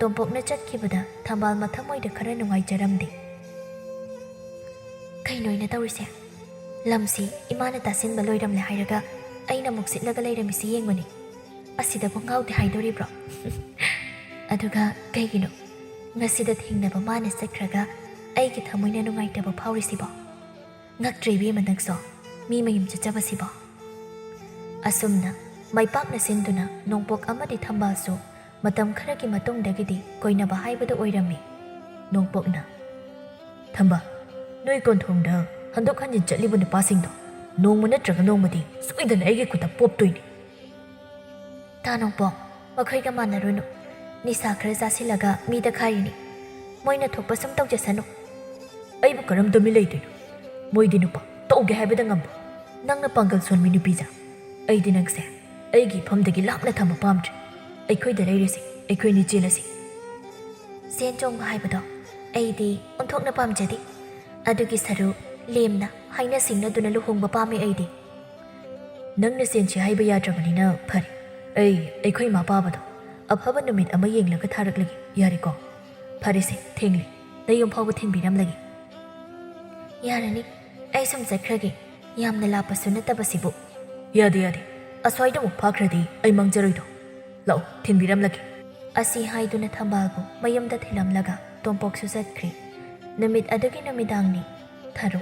ꯇꯣꯝꯄꯣꯛꯅ ꯆꯠꯈꯤꯕꯗ ꯊꯝꯕꯥꯜ ꯃꯊꯃꯣꯏꯗ ꯈꯔ ꯅꯨꯡꯉꯥꯏꯖꯔꯝꯗꯦ꯫ ꯀꯩꯅꯣ ꯑꯩꯅ ꯇꯧꯔꯤꯁꯦ? ꯂꯝꯁꯤ ꯏꯃꯥꯅ ꯇꯥꯁꯤꯟꯕ ꯂꯣꯏꯔꯝꯂꯦ ꯍꯥꯏꯔꯒ ꯑꯩꯅ ꯑꯃꯨꯛ ꯁꯤꯠꯂꯒ ꯂꯩꯔꯝꯃꯤꯁꯤ ꯌꯦꯡꯉꯨꯅꯦ꯫ ꯑꯁꯤꯗꯕꯨ ꯉꯥꯎꯗꯦ ꯍꯥꯏꯗꯣꯔꯤꯕ꯭ꯔꯣ? ꯑꯗꯨꯒ ꯀꯩꯒꯤꯅꯣ ꯉꯁꯤꯗ ꯊꯦꯡꯅꯕ ꯃꯥꯅ ꯆꯠꯈ꯭ꯔꯒ ꯑꯩꯒꯤ ꯊꯃꯣꯏꯅ ꯅꯨꯡꯉꯥꯏꯇꯕ ꯐꯥꯎꯔꯤꯁꯤꯕꯣ? ꯉꯛꯇ꯭ꯔꯦ ꯏꯕꯦꯝꯃ ꯅꯪꯁꯨ, ꯃꯤ ꯃꯌꯨꯝ ꯆꯠꯆꯕꯁꯤꯕꯣ꯫ ꯑꯁꯨꯝꯅ ꯃꯥꯏꯄꯥꯛꯅ ꯁꯤꯟꯗꯨꯅ ꯅꯣꯡꯄꯣꯛ ꯑꯃꯗꯤ ꯊꯝꯕꯥꯜꯁꯨ ꯃꯇꯝ ꯈꯔꯒꯤ ꯃꯇꯨꯡꯗꯒꯤꯗꯤ ꯀꯣꯏꯅꯕ ꯍꯥꯏꯕꯗꯨ ꯑꯣꯏꯔꯝꯃꯤ꯫ ꯅꯣꯡꯄꯣꯛꯅ, "ꯊꯝꯕꯥꯜ, ꯅꯣꯏ ꯀꯣꯟꯊꯣꯡꯗ ꯍꯟꯗꯣꯛ ꯍꯟꯖꯤꯟ ꯆꯠꯂꯤꯕ ꯅꯨꯄꯥꯁꯤꯡꯗꯣ ꯅꯣꯡꯃ ꯅꯠꯇ꯭ꯔꯒ ꯅꯣꯡꯃꯗꯤ ꯁꯣꯏꯗꯅ ꯑꯩꯒꯤ ꯈꯨꯠꯇ ꯄꯣꯞꯇꯣꯏꯅꯤ꯫" "ꯇꯥ ꯅꯣꯡꯄꯣꯛ, ꯃꯈꯣꯏꯒ ꯃꯥꯟꯅꯔꯨꯅꯨ꯫ ꯅꯤꯁꯥ ꯈꯔ ꯆꯥꯁꯤꯜꯂꯒ ꯃꯤꯗ ꯈꯥꯏꯔꯤꯅꯤ꯫ ꯃꯣꯏꯅ ꯊꯣꯛꯄ ꯁꯨꯝ ꯇꯧꯖꯁꯅꯨ꯫ ꯑꯩꯕꯨ ꯀꯔꯝ ꯇꯨꯃꯤꯟ ꯂꯩꯗꯣꯏꯅꯣ? ꯃꯣꯏꯗꯤ ꯅꯨꯄꯥ ꯇꯧꯒꯦ ꯍꯥꯏꯕꯗ ꯉꯝꯕ꯫ ꯅꯪꯅ ꯄꯥꯡꯒꯜ ꯁꯣꯟꯕꯤ ꯅꯨꯄꯤꯁꯦ꯫ ꯑꯩꯗꯤ ꯅꯪꯁꯦ ꯑꯩꯒꯤ ꯏꯐꯝꯗꯒꯤ ꯂꯥꯞꯅ ꯊꯝꯕ ꯄꯥꯝꯗ꯭ꯔꯦ꯫ ꯑꯩꯈꯣꯏꯗ ꯂꯩꯔꯁꯤ, ꯑꯩꯈꯣꯏꯅꯤ ꯆꯦꯜꯂꯁꯤ꯫" "ꯆꯦꯟ ꯆꯣꯡꯕ ꯍꯥꯏꯕꯗꯣ ꯑꯩꯗꯤ ꯑꯣꯟꯊꯣꯛꯅ ꯄꯥꯝꯖꯗꯦ꯫ ꯑꯗꯨꯒꯤ ꯁꯔꯨꯛ ꯂꯦꯝꯅ ꯍꯥꯏꯅ ꯁꯤꯡꯅꯗꯨꯅ ꯂꯨꯍꯣꯡꯕ ꯄꯥꯝꯃꯤ ꯑꯩꯗꯤ꯫" "ꯅꯪꯅ ꯆꯦꯟꯁꯤ ꯍꯥꯏꯕ ꯌꯥꯗ꯭ꯔꯕꯅꯤꯅ ꯐꯔꯦ꯫ ꯑꯩ ꯑꯩꯈꯣꯏ ꯏꯃꯥ ꯄꯥꯕꯗꯣ ꯑꯐꯕ ꯅꯨꯃꯤꯠ ꯑꯃ ꯌꯦꯡꯂꯒ ꯊꯥꯔꯛꯂꯒꯦ, ꯌꯥꯔꯦꯀꯣ? ꯐꯔꯦꯁꯦ, ꯊꯦꯡꯂꯦ꯫ ꯅꯌꯨꯝ ꯐꯥꯎꯕ ꯊꯤꯟꯕꯤꯔꯝꯂꯒꯦ꯫" "ꯌꯥꯔꯅꯤ, ꯑꯩ ꯁꯨꯝ ꯆꯠꯈ꯭ꯔꯒꯦ꯫ ꯌꯥꯝꯅ ꯂꯥꯞꯄꯁꯨ ꯅꯠꯇꯕꯁꯤꯕꯨ꯫" "ꯌꯥꯗꯦ, ꯌꯥꯗꯦ꯫ ꯑꯁ꯭ꯋꯥꯏꯗꯃꯨꯛ ꯐꯥꯈ꯭ꯔꯗꯤ ꯑꯩ ꯃꯥꯡꯖꯔꯣꯏꯗꯣ꯫ ꯂꯥꯛꯑꯣ, ꯊꯤꯟꯕꯤꯔꯝꯂꯒꯦ꯫" ꯑꯁꯤ ꯍꯥꯏꯗꯨꯅ ꯊꯝꯕꯥꯜꯕꯨ ꯃꯌꯨꯝꯗ ꯊꯤꯜꯂꯝꯂꯒ ꯇꯣꯝꯄꯣꯛꯁꯨ ꯆꯠꯈ꯭ꯔꯦ꯫ ꯅꯨꯃꯤꯠ ꯑꯗꯨꯒꯤ ꯅꯨꯃꯤꯗꯥꯡꯅꯤ꯫ ꯊꯔꯣ,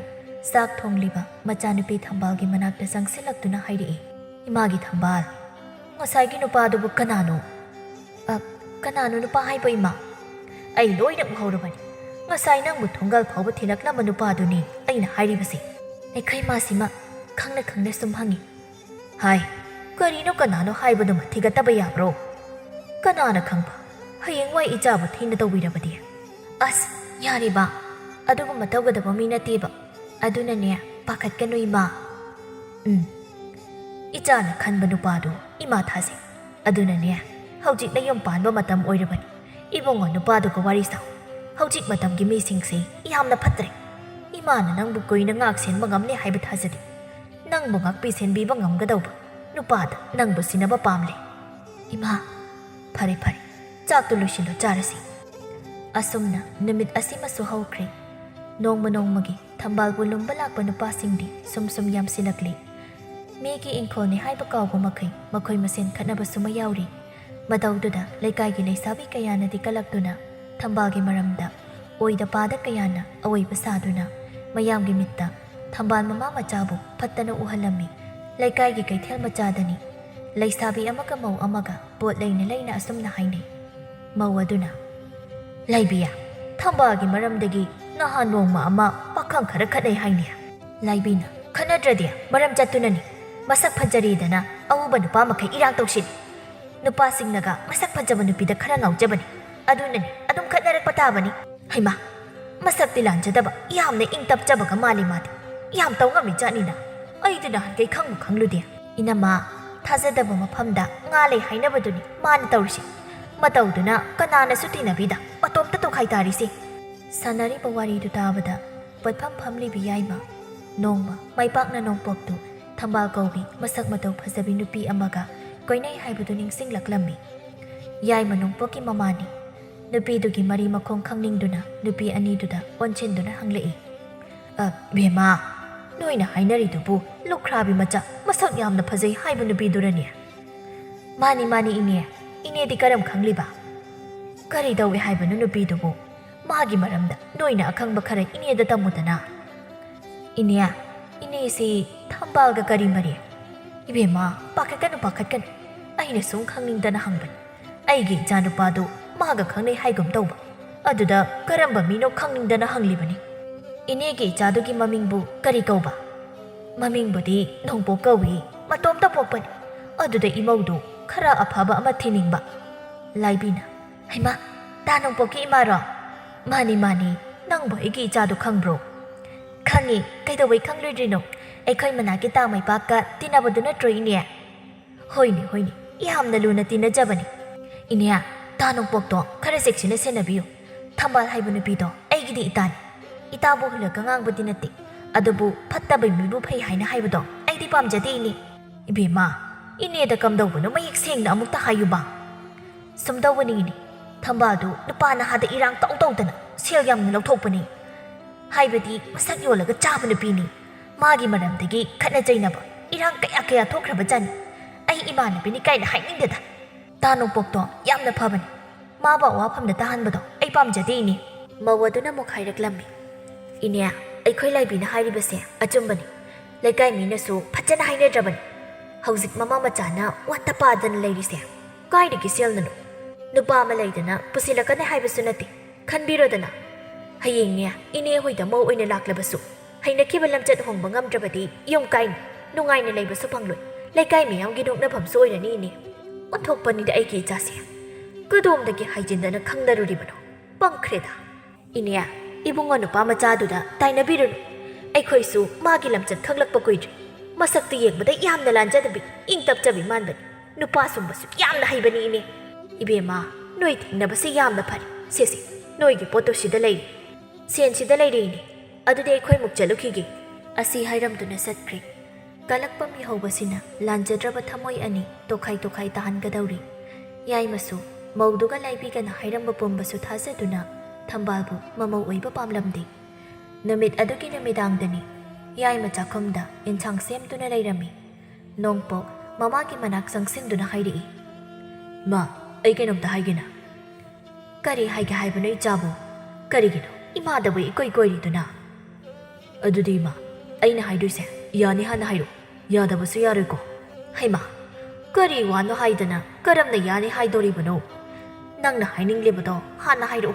ꯆꯥꯛ ꯊꯣꯡꯂꯤꯕ ꯃꯆꯥꯅꯨꯄꯤ ꯊꯝꯕꯥꯜꯒꯤ ꯃꯅꯥꯛꯇ ꯆꯪꯁꯤꯜꯂꯛꯇꯨꯅ ꯍꯥꯏꯔꯛꯏ, "ꯏꯃꯥꯒꯤ ꯊꯝꯕꯥꯜ, ꯉꯁꯥꯏꯒꯤ ꯅꯨꯄꯥꯗꯨꯕꯨ ꯀꯅꯥꯅꯣ?" "ꯑ, ꯀꯅꯥꯅꯣ ꯅꯨꯄꯥ ꯍꯥꯏꯕꯣ, ꯏꯃꯥ? ꯑꯩ ꯂꯣꯏꯅ ꯎꯍꯧꯔꯕꯅꯤ꯫ ꯉꯁꯥꯏ ꯅꯪꯕꯨ ꯊꯣꯡꯒꯥꯜ ꯐꯥꯎꯕ ꯊꯤꯜꯂꯛꯂꯝꯕ ꯅꯨꯄꯥꯗꯨꯅꯤ ꯑꯩꯅ ꯍꯥꯏꯔꯤꯕꯁꯦ꯫" ꯅꯈꯩ ꯃꯥꯁꯤꯃ ꯈꯪꯅ ꯈꯪꯅ ꯁꯨꯝ ꯍꯪꯉꯤ꯫ "ꯍꯥꯏ, ꯀꯔꯤꯅꯣ ꯀꯅꯥꯅꯣ ꯍꯥꯏꯕꯗꯨꯃ ꯊꯤꯒꯠꯇꯕ ꯌꯥꯕ꯭ꯔꯣ? ꯀꯅꯥꯅ ꯈꯪꯕ, ꯍꯌꯦꯡꯋꯥꯏ ꯏꯆꯥꯕꯨ ꯊꯤꯅ ꯇꯧꯕꯤꯔꯕꯗꯤ?" "ꯑꯁ, ꯌꯥꯔꯦꯕ, ꯑꯗꯨꯒꯨꯝꯕ ꯇꯧꯒꯗꯕ ꯃꯤ ꯅꯠꯇꯦꯕ꯫ ꯑꯗꯨꯅꯅꯦ, ꯄꯥꯈꯠꯀꯅꯨ ꯏꯃꯥ꯫" "ꯎꯝ, ꯏꯆꯥꯅ ꯈꯟꯕ ꯅꯨꯄꯥꯗꯨ ꯏꯃꯥ ꯊꯥꯖꯩ꯫ ꯑꯗꯨꯅꯅꯦ, ꯍꯧꯖꯤꯛ ꯅꯌꯨꯝ ꯄꯥꯟꯕ ꯃꯇꯝ ꯑꯣꯏꯔꯕꯅꯤ꯫ ꯏꯕꯨꯡꯉꯣ ꯅꯨꯄꯥꯗꯨꯒ ꯋꯥꯔꯤ ꯁꯥꯎ꯫ ꯍꯧꯖꯤꯛ ꯃꯇꯝꯒꯤ ꯃꯤꯁꯤꯡꯁꯤ ꯌꯥꯝꯅ ꯐꯠꯇ꯭ꯔꯦ꯫ ꯏꯃꯥꯅ ꯅꯪꯕꯨ ꯀꯨꯏꯅ ꯉꯥꯛ ꯁꯦꯟꯕ ꯉꯝꯅꯤ ꯍꯥꯏꯕ ꯊꯥꯖꯗꯦ꯫ ꯅꯪꯕꯨ ꯉꯥꯛꯄꯤ ꯁꯦꯟꯕꯤꯕ ꯉꯝꯒꯗꯧꯕ ꯅꯨꯄꯥꯗ ꯅꯪꯕꯨ ꯁꯤꯟꯅꯕ ꯄꯥꯝꯂꯦ꯫" "ꯏꯃꯥ꯫" "ꯐꯔꯦ, ꯐꯔꯦ, ꯆꯥꯛꯇꯨ ꯂꯣꯏꯁꯤꯜꯂꯣ, ꯆꯥꯔꯁꯤ꯫" ꯑꯁꯨꯝꯅ ꯅꯨꯃꯤꯠ ꯑꯁꯤꯃꯁꯨ ꯍꯧꯈ꯭ꯔꯦ꯫ ꯅꯣꯡꯃ ꯅꯣꯡꯃꯒꯤ ꯊꯝꯕꯥꯜꯕꯨ ꯂꯨꯝꯕ ꯂꯥꯛꯄ ꯅꯨꯄꯥꯁꯤꯡꯗꯤ ꯁꯨꯝ ꯁꯨꯝ ꯌꯥꯝꯁꯤꯜꯂꯛꯂꯤ꯫ ꯃꯤꯒꯤ ꯏꯪꯈꯣꯜꯅꯤ ꯍꯥꯏꯕ ꯀꯥꯎꯕ ꯃꯈꯩ ꯃꯈꯣꯏ ꯃꯁꯦꯟ ꯈꯠꯅꯕꯁꯨ ꯃꯌꯥꯎꯔꯤ꯫ ꯃꯇꯧꯗꯨꯗ ꯂꯩꯀꯥꯏꯒꯤ ꯂꯩꯁꯥꯕꯤ ꯀꯌꯥꯅꯗꯤ ꯀꯂꯛꯇꯨꯅ ꯊꯝꯕꯥꯜꯒꯤ ꯃꯔꯝꯗ ꯑꯣꯏꯗ ꯄꯥꯗ ꯀꯌꯥꯅ ꯑꯑꯣꯏꯕ ꯁꯥꯗꯨꯅ ꯃꯌꯥꯝꯒꯤ ꯃꯤꯠꯇ ꯊꯝꯕꯥꯜ ꯃꯃꯥ ꯃꯆꯥꯕꯨ ꯐꯠꯇꯅ ꯎꯍꯜꯂꯝꯃꯤ꯫ ꯂꯩꯀꯥꯏꯒꯤ ꯀꯩꯊꯦꯜ ꯃꯆꯥꯗꯅꯤ ꯂꯩꯁꯥꯕꯤ ꯑꯃꯒ ꯃꯧ ꯑꯃꯒ ꯄꯣꯠ ꯂꯩꯅ ꯂꯩꯅ ꯑꯁꯨꯝꯅ ꯍꯥꯏꯅꯩ꯫ ꯃꯧ ꯑꯗꯨꯅ, "ꯂꯥꯏꯕꯤꯌꯥ, ꯊꯝꯕꯥꯜꯒꯤ ꯃꯔꯝꯗꯒꯤ ꯅꯍꯥꯟ ꯅꯣꯡꯃ ꯑꯃ ꯄꯥꯈꯪ ꯈꯔ ꯈꯠꯅꯩ ꯍꯥꯏꯅꯦ?" ꯂꯥꯏꯕꯤꯅ, "ꯈꯠꯅꯗ꯭ꯔꯗꯤ ꯃꯔꯝ ꯆꯠꯇꯨꯅꯅꯤ꯫ ꯃꯁꯛ ꯐꯖꯔꯦꯗꯅ ꯑꯎꯕ ꯅꯨꯄꯥ ꯃꯈꯩ ꯏꯔꯥꯡ ꯇꯧꯁꯤꯜꯂꯤ꯫ ꯅꯨꯄꯥꯁꯤꯡꯅꯒ ꯃꯁꯛ ꯐꯖꯕ ꯅꯨꯄꯤꯗ ꯈꯔ ꯉꯥꯎꯖꯕꯅꯤ꯫ ꯑꯗꯨꯅꯅꯤ ꯑꯗꯨꯝ ꯈꯠꯅꯔꯛꯄ ꯇꯥꯕꯅꯤ꯫ ꯍꯩꯃꯥ, ꯃꯁꯛꯇꯤ ꯂꯥꯟꯖꯗꯕ, ꯌꯥꯝꯅ ꯏꯪ ꯇꯞꯆꯕꯒ ꯃꯥꯜꯂꯤ ꯃꯥꯗꯤ꯫ ꯌꯥꯝ ꯇꯧ ꯉꯝꯃꯤ ꯖꯥꯠꯅꯤꯅ꯫ ꯑꯩꯗꯤ ꯅꯍꯥꯟꯈꯩ ꯈꯪꯕꯨ ꯈꯪꯂꯨꯗꯦ꯫" "ꯏꯅꯝꯃ, ꯊꯥꯖꯗꯕ ꯃꯐꯝꯗ ꯉꯥ ꯂꯩ ꯍꯥꯏꯅꯕꯗꯨꯅꯤ ꯃꯥꯅ ꯇꯧꯔꯤꯁꯦ꯫ ꯃꯇꯧꯗꯨꯅ ꯀꯅꯥꯅꯁꯨ ꯇꯤꯟꯅꯕꯤꯗ ꯃꯇꯣꯝꯇ ꯇꯣꯈꯥꯏ ꯇꯥꯔꯤꯁꯦ꯫" ꯁꯥꯟꯅꯔꯤꯕ ꯋꯥꯔꯤꯗꯨ ꯇꯥꯕꯗ ꯄꯣꯠꯐꯝ ꯐꯝꯂꯤꯕꯤ ꯌꯥꯏꯃ ꯅꯣꯡꯃ ꯃꯥꯏꯄꯥꯛꯅ ꯅꯣꯡꯄꯣꯛꯇꯨ ꯊꯝꯕꯥꯜ ꯀꯧꯕꯤ ꯃꯁꯛ ꯃꯇꯧ ꯐꯖꯕꯤ ꯅꯨꯄꯤ ꯑꯃꯒ ꯀꯣꯏꯅꯩ ꯍꯥꯏꯕꯗꯨ ꯅꯤꯡꯁꯤꯡꯂꯛꯂꯝꯃꯤ꯫ ꯌꯥꯏꯃ ꯅꯣꯡꯄꯣꯛꯀꯤ ꯃꯃꯥꯅꯤ꯫ ꯅꯨꯄꯤꯗꯨꯒꯤ ꯃꯔꯤ ꯃꯈꯣꯡ ꯈꯪꯅꯤꯡꯗꯨꯅ ꯅꯨꯄꯤ ꯑꯅꯤꯗꯨꯗ ꯑꯣꯟꯁꯤꯟꯗꯨꯅ ꯍꯪꯂꯛꯏ, "ꯑ, ꯕꯦꯝꯃ, ꯅꯣꯏꯅ ꯍꯥꯏꯅꯔꯤꯗꯨꯕꯨ ꯂꯨꯈ꯭ꯔꯥꯕꯤ ꯃꯆꯥ ꯃꯁꯛ ꯌꯥꯝꯅ ꯐꯖꯩ ꯍꯥꯏꯕ ꯅꯨꯄꯤꯗꯨꯔꯅꯦ?" "ꯃꯥꯅꯤ, ꯃꯥꯅꯤ, ꯏꯅꯦ꯫ ꯏꯅꯦꯗꯤ ꯀꯔꯝ ꯈꯪꯂꯤꯕ?" "ꯀꯔꯤ ꯇꯧꯏ ꯍꯥꯏꯕꯅꯣ ꯅꯨꯄꯤꯗꯨꯕꯨ? ꯃꯥꯒꯤ ꯃꯔꯝꯗ ꯅꯣꯏꯅ ꯑꯈꯪꯕ ꯈꯔ ꯏꯅꯦꯗ ꯇꯝꯃꯨꯗꯅ꯫" "ꯏꯅꯦ, ꯏꯅꯦꯁꯤ ꯊꯝꯕꯥꯜꯒ ꯀꯔꯤ ꯃꯔꯤ?" "ꯏꯕꯦꯝꯃ, ꯄꯥꯈꯠꯀꯅꯨ, ꯄꯥꯈꯠꯀꯅꯨ꯫ ꯑꯩꯅ ꯁꯨꯝ ꯈꯪꯅꯤꯡꯗꯅ ꯍꯪꯕꯅꯤ꯫ ꯑꯩꯒꯤ ꯏꯆꯥꯅꯨꯄꯥꯗꯨ ꯃꯥꯒ ꯈꯪꯅꯩ ꯍꯥꯏꯒꯨꯝ ꯇꯧꯕ꯫ ꯑꯗꯨꯗ ꯀꯔꯝꯕ ꯃꯤꯅꯣ ꯈꯪꯅꯤꯡꯗꯅ ꯍꯪꯂꯤꯕꯅꯤ꯫" "ꯏꯅꯦꯒꯤ ꯏꯆꯥꯗꯨꯒꯤ ꯃꯃꯤꯡꯕꯨ ꯀꯔꯤ ꯀꯧꯕ?" "ꯃꯃꯤꯡꯕꯨꯗꯤ ꯅꯣꯡꯄꯣꯛ ꯀꯧꯏ꯫ ꯃꯇꯣꯝꯇ ꯄꯣꯛꯄꯅꯤ꯫ ꯑꯗꯨꯗ ꯏꯃꯧꯗꯨ ꯈꯔ ꯑꯐꯕ ꯑꯃ ꯊꯤꯅꯤꯡꯕ꯫" ꯂꯥꯏꯕꯤꯅ, "ꯍꯩꯃꯥ, ꯇꯥ ꯅꯣꯡꯄꯣꯛꯀꯤ ꯏꯃꯥꯔꯣ?" "ꯃꯥꯅꯤ, ꯃꯥꯅꯤ꯫ ꯅꯪꯕꯨ ꯑꯩꯒꯤ ꯏꯆꯥꯗꯨ ꯈꯪꯕ꯭ꯔꯣ?" "ꯈꯪꯉꯤ꯫ ꯀꯩꯗꯧꯕꯩ ꯈꯪꯂꯣꯏꯗ꯭ꯔꯤꯅꯣ? ꯑꯩꯈꯣꯏ ꯃꯅꯥꯛꯀꯤ ꯇꯥ ꯃꯩꯄꯥꯛꯀ ꯇꯤꯟꯅꯕꯗꯨ ꯅꯠꯇ꯭ꯔꯣ, ꯏꯅꯦ?" "ꯍꯣꯏꯅꯦ, ꯍꯣꯏꯅꯦ, ꯌꯥꯝꯅ ꯂꯨꯅ ꯇꯤꯟꯅꯖꯕꯅꯤ꯫" "ꯏꯅꯦ, ꯇꯥ ꯅꯣꯡꯄꯣꯛꯇꯣ ꯈꯔ ꯆꯦꯛꯁꯤꯟꯅ ꯁꯦꯟꯅꯕꯤꯌꯨ꯫ ꯊꯝꯕꯥꯜ ꯍꯥꯏꯕ ꯅꯨꯄꯤꯗꯣ ꯑꯩꯒꯤꯗꯤ ꯏꯇꯥꯅꯤ꯫ ꯏꯇꯥꯕꯨ ꯍꯨꯜꯂꯒ ꯉꯥꯡꯕꯗꯤ ꯅꯠꯇꯦ, ꯑꯗꯨꯕꯨ ꯐꯠꯇꯕ ꯃꯤꯕꯨ ꯐꯩ ꯍꯥꯏꯅ ꯍꯥꯏꯕꯗꯣ ꯑꯩꯗꯤ ꯄꯥꯝꯖꯗꯦ, ꯏꯅꯦ꯫" "ꯏꯕꯦꯝꯃ, ꯏꯅꯦꯗ ꯀꯝꯗꯧꯕꯅꯣ ꯃꯌꯦꯛ ꯁꯦꯡꯅ ꯑꯃꯨꯛꯇ ꯍꯥꯏꯌꯨꯕ꯫" "ꯁꯨꯝ ꯇꯧꯕꯅꯤꯅꯦ, ꯊꯝꯕꯥꯜꯗꯨ ꯅꯨꯄꯥ ꯅꯍꯥꯗ ꯏꯔꯥꯡ ꯇꯧ ꯇꯧꯗꯅ ꯁꯦꯜ ꯌꯥꯝꯅ ꯂꯧꯊꯣꯛꯄꯅꯤ꯫ ꯍꯥꯏꯕꯗꯤ ꯃꯁꯛ ꯌꯣꯜꯂꯒ ꯆꯥꯕ ꯅꯨꯄꯤꯅꯤ꯫ ꯃꯥꯒꯤ ꯃꯔꯝꯗꯒꯤ ꯈꯠꯅ ꯆꯩꯅꯕ, ꯏꯔꯥꯡ ꯀꯌꯥ ꯀꯌꯥ ꯊꯣꯛꯈ꯭ꯔꯕ ꯖꯥꯠꯅꯤ꯫ ꯑꯩ ꯏꯃꯥꯟꯅꯕꯤꯅꯤ ꯀꯥꯏꯅ ꯍꯥꯏꯅꯤꯡꯗꯦꯗ꯫ ꯇꯥ ꯅꯣꯡꯄꯣꯛꯇꯣ ꯌꯥꯝꯅ ꯐꯕꯅꯤ꯫ ꯃꯥꯕꯨ ꯑꯋꯥꯐꯝꯗ ꯇꯥꯍꯟꯕꯗꯣ ꯑꯩ ꯄꯥꯝꯖꯗꯦ, ꯏꯅꯦ꯫" ꯃꯧ ꯑꯗꯨꯅ ꯑꯃꯨꯛ ꯍꯥꯏꯔꯛꯂꯝꯃꯤ, "ꯏꯅꯦ, ꯑꯩꯈꯣꯏ ꯂꯥꯏꯕꯤꯅ ꯍꯥꯏꯔꯤꯕꯁꯦ ꯑꯆꯨꯝꯕꯅꯤ꯫ ꯂꯩꯀꯥꯏ ꯃꯤꯅꯁꯨ ꯐꯖꯅ ꯍꯥꯏꯅꯗ꯭ꯔꯕꯅꯤ꯫ ꯍꯧꯖꯤꯛ ꯃꯃꯥ ꯃꯆꯥꯅ ꯋꯥꯠꯇ ꯄꯥꯗꯅ ꯂꯩꯔꯤꯁꯦ ꯀꯥꯏꯗꯒꯤ ꯁꯦꯜꯅꯅꯣ? ꯅꯨꯄꯥ ꯑꯃ ꯂꯩꯗꯅ ꯄꯨꯁꯤꯜꯂꯛꯀꯅꯤ ꯍꯥꯏꯕꯁꯨ ꯅꯠꯇꯦ꯫ ꯈꯟꯕꯤꯔꯣꯗꯅ, ꯍꯌꯦꯡꯅꯦ ꯏꯅꯦ ꯍꯣꯏꯗ ꯃꯧ ꯑꯣꯏꯅ ꯂꯥꯛꯂꯕꯁꯨ, ꯍꯩꯅꯈꯤꯕ ꯂꯝꯆꯠ ꯍꯣꯡꯕ ꯉꯝꯗ꯭ꯔꯕꯗꯤ ꯌꯨꯝ ꯀꯥꯏꯅꯤ, ꯅꯨꯡꯉꯥꯏꯅ ꯂꯩꯕꯁꯨ ꯐꯪꯂꯣꯏ, ꯂꯩꯀꯥꯏ ꯃꯤꯌꯥꯝꯒꯤ ꯅꯣꯛꯅꯐꯝꯁꯨ ꯑꯣꯏꯔꯅꯤ ꯏꯅꯦ꯫ ꯑꯣꯟꯊꯣꯛꯄꯅꯤꯗ ꯑꯩꯒꯤ ꯏꯆꯥꯁꯦ꯫ ꯀꯗꯣꯝꯗꯒꯤ ꯍꯥꯏꯖꯤꯟꯗꯅ ꯈꯪꯅꯔꯨꯔꯤꯕꯅꯣ? ꯄꯪꯈ꯭ꯔꯦꯗ꯫ ꯏꯅꯦ, ꯏꯕꯨꯡꯉꯣ ꯅꯨꯄꯥ ꯃꯆꯥꯗꯨꯗ ꯇꯥꯏꯅꯕꯤꯔꯨꯅꯨ꯫ ꯑꯩꯈꯣꯏꯁꯨ ꯃꯥꯒꯤ ꯂꯝꯆꯠ ꯈꯪꯂꯛꯄ ꯀꯨꯏꯗ꯭ꯔꯤ꯫ ꯃꯁꯛꯇꯨ ꯌꯦꯡꯕꯗ ꯌꯥꯝꯅ ꯂꯥꯟꯖꯗꯕꯤ, ꯏꯪ ꯇꯞꯆꯕꯤ ꯃꯥꯟꯕꯅꯤ꯫ ꯅꯨꯄꯥ ꯁꯨꯝꯕꯁꯨ ꯌꯥꯝꯅ ꯍꯩꯕꯅꯤ ꯏꯅꯦ꯫ ꯏꯕꯦꯝꯃ, ꯅꯣꯏ ꯊꯦꯡꯅꯕꯁꯦ ꯌꯥꯝꯅ ꯐꯔꯦ꯫ ꯁꯦ ꯁꯦ, ꯅꯣꯏꯒꯤ ꯄꯣꯠꯇꯨ ꯁꯤꯗ ꯂꯩꯔꯦ꯫ ꯁꯦꯟ ꯁꯤꯗ ꯂꯩꯔꯦ ꯏꯅꯦ꯫ ꯑꯗꯨꯗꯤ ꯑꯩꯈꯣꯏ ꯑꯃꯨꯛ ꯆꯠꯂꯨꯈꯤꯒꯦ꯫ ꯑꯁꯤ ꯍꯥꯏꯔꯝꯗꯨꯅ ꯆꯠꯈ꯭ꯔꯦ꯫ ꯀꯂꯛꯄ ꯃꯤꯍꯧꯕꯁꯤꯅ ꯂꯥꯟꯖꯗ꯭ꯔꯕ ꯊꯃꯣꯏ ꯑꯅꯤ ꯇꯣꯈꯥꯏ ꯇꯣꯈꯥꯏ ꯇꯥꯍꯟꯒꯗꯧꯔꯤ꯫ ꯌꯥꯏꯃꯁꯨ ꯃꯧꯗꯨꯒ ꯂꯥꯏꯕꯤꯒꯅ ꯍꯥꯏꯔꯝꯕ ꯄꯨꯝꯕꯁꯨ ꯊꯥꯖꯗꯨꯅ ꯊꯝꯕꯥꯜꯕꯨ ꯃꯃꯧ ꯑꯣꯏꯕ ꯄꯥꯝꯂꯝꯗꯦ꯫ ꯅꯨꯃꯤꯠ ꯑꯗꯨꯒꯤ ꯅꯨꯃꯤꯗꯥꯡꯗꯅꯤ ꯌꯥꯏꯃ ꯆꯥꯛꯈꯨꯝꯗ ꯏꯟꯁꯥꯡ ꯁꯦꯝꯗꯨꯅ ꯂꯩꯔꯝꯃꯤ꯫ ꯅꯣꯡꯄꯣꯛ ꯃꯃꯥꯒꯤ ꯃꯅꯥꯛ ꯆꯪꯁꯤꯟꯗꯨꯅ ꯍꯥꯏꯔꯛꯏ, "ꯃꯥ, ꯑꯩ ꯀꯩꯅꯣꯝꯇ ꯍꯥꯏꯒꯦꯅ꯫" "ꯀꯔꯤ ꯍꯥꯏꯒꯦ ꯍꯥꯏꯕꯅꯣ ꯏꯆꯥꯕꯨ? ꯀꯔꯤꯒꯤꯅꯣ ꯏꯃꯥꯗꯕꯨ ꯏꯀꯣꯏ ꯀꯣꯏꯔꯤꯗꯨꯅ?" "ꯑꯗꯨꯗꯤ ꯏꯃꯥ, ꯑꯩꯅ ꯍꯥꯏꯗꯣꯏꯁꯦ ꯌꯥꯅꯤ ꯍꯥꯟꯅ ꯍꯥꯏꯔꯛꯑꯣ, ꯌꯥꯗꯕꯁꯨ ꯌꯥꯔꯣꯏꯀꯣ?" "ꯍꯩꯃꯥ, ꯀꯔꯤ ꯋꯥꯅꯣ ꯍꯥꯏꯗꯅ ꯀꯔꯝꯅ ꯌꯥꯅꯤ ꯍꯥꯏꯗꯣꯔꯤꯕꯅꯣ? ꯅꯪꯅ ꯍꯥꯏꯅꯤꯡꯂꯤꯕꯗꯣ ꯍꯥꯟꯅ ꯍꯥꯏꯔꯛꯑꯣ,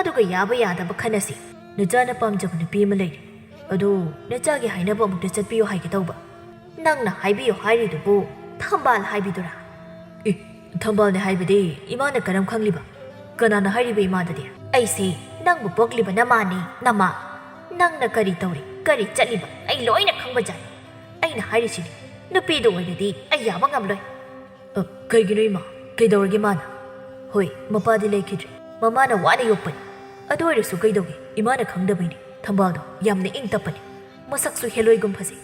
ꯑꯗꯨꯒ ꯌꯥꯕ ꯌꯥꯗꯕ ꯈꯟꯅꯁꯤ꯫ ꯅꯆꯥꯅ ꯄꯥꯝꯖꯕ ꯅꯨꯄꯤ ꯑꯃ ꯂꯩꯔꯦ, ꯑꯗꯣ ꯅꯆꯥꯒꯤ ꯍꯥꯏꯅꯕ ꯑꯃꯨꯛꯇ ꯆꯠꯄꯤꯌꯣ ꯍꯥꯏꯒꯦ ꯇꯧꯕ꯫" "ꯅꯪꯅ ꯍꯥꯏꯕꯤꯌꯣ ꯍꯥꯏꯔꯤꯗꯨꯕꯨ ꯊꯝꯕꯥꯜ ꯍꯥꯏꯕꯤꯗꯨꯔꯥ?" "ꯑꯦ, ꯊꯝꯕꯥꯜꯅꯦ ꯍꯥꯏꯕꯗꯤ ꯏꯃꯥꯅ ꯀꯔꯝ ꯈꯪꯂꯤꯕ? ꯀꯅꯥꯅ ꯍꯥꯏꯔꯤꯕ ꯏꯃꯥꯗꯗꯤ?" "ꯑꯩꯁꯦ ꯅꯪꯕꯨ ꯄꯣꯛꯂꯤꯕ ꯅꯃꯥꯅꯤ, ꯅꯃꯥ꯫ ꯅꯪꯅ ꯀꯔꯤ ꯇꯧꯔꯤ, ꯀꯔꯤ ꯆꯠꯂꯤꯕ ꯑꯩ ꯂꯣꯏꯅ ꯈꯪꯕꯖꯥꯠꯅꯤ꯫ ꯑꯩꯅ ꯍꯥꯏꯔꯤꯁꯤꯅꯤ, ꯅꯨꯄꯤꯗꯨ ꯑꯣꯏꯔꯗꯤ ꯑꯩ ꯌꯥꯕ ꯉꯝꯂꯣꯏ꯫" "ꯑ, ꯀꯩꯒꯤꯅꯣ ꯏꯃꯥ? ꯀꯩꯗꯧꯔꯒꯦ ꯃꯥꯅ?" "ꯍꯣꯏ, ꯃꯄꯥꯗꯤ ꯂꯩꯈꯤꯗ꯭ꯔꯦ, ꯃꯃꯥꯅ ꯋꯥꯅ ꯌꯣꯛꯄꯅꯤ꯫ ꯑꯗꯨ ꯑꯣꯏꯔꯁꯨ ꯀꯩꯗꯧꯒꯦ? ꯏꯃꯥꯅ ꯈꯪꯗꯕꯩꯅꯤ꯫ ꯊꯝꯕꯥꯜꯗꯣ ꯌꯥꯝꯅ ꯏꯪ ꯇꯞꯄꯅꯤ, ꯃꯁꯛꯁꯨ ꯍꯦꯂꯣꯏꯒꯨꯝ ꯐꯖꯩ꯫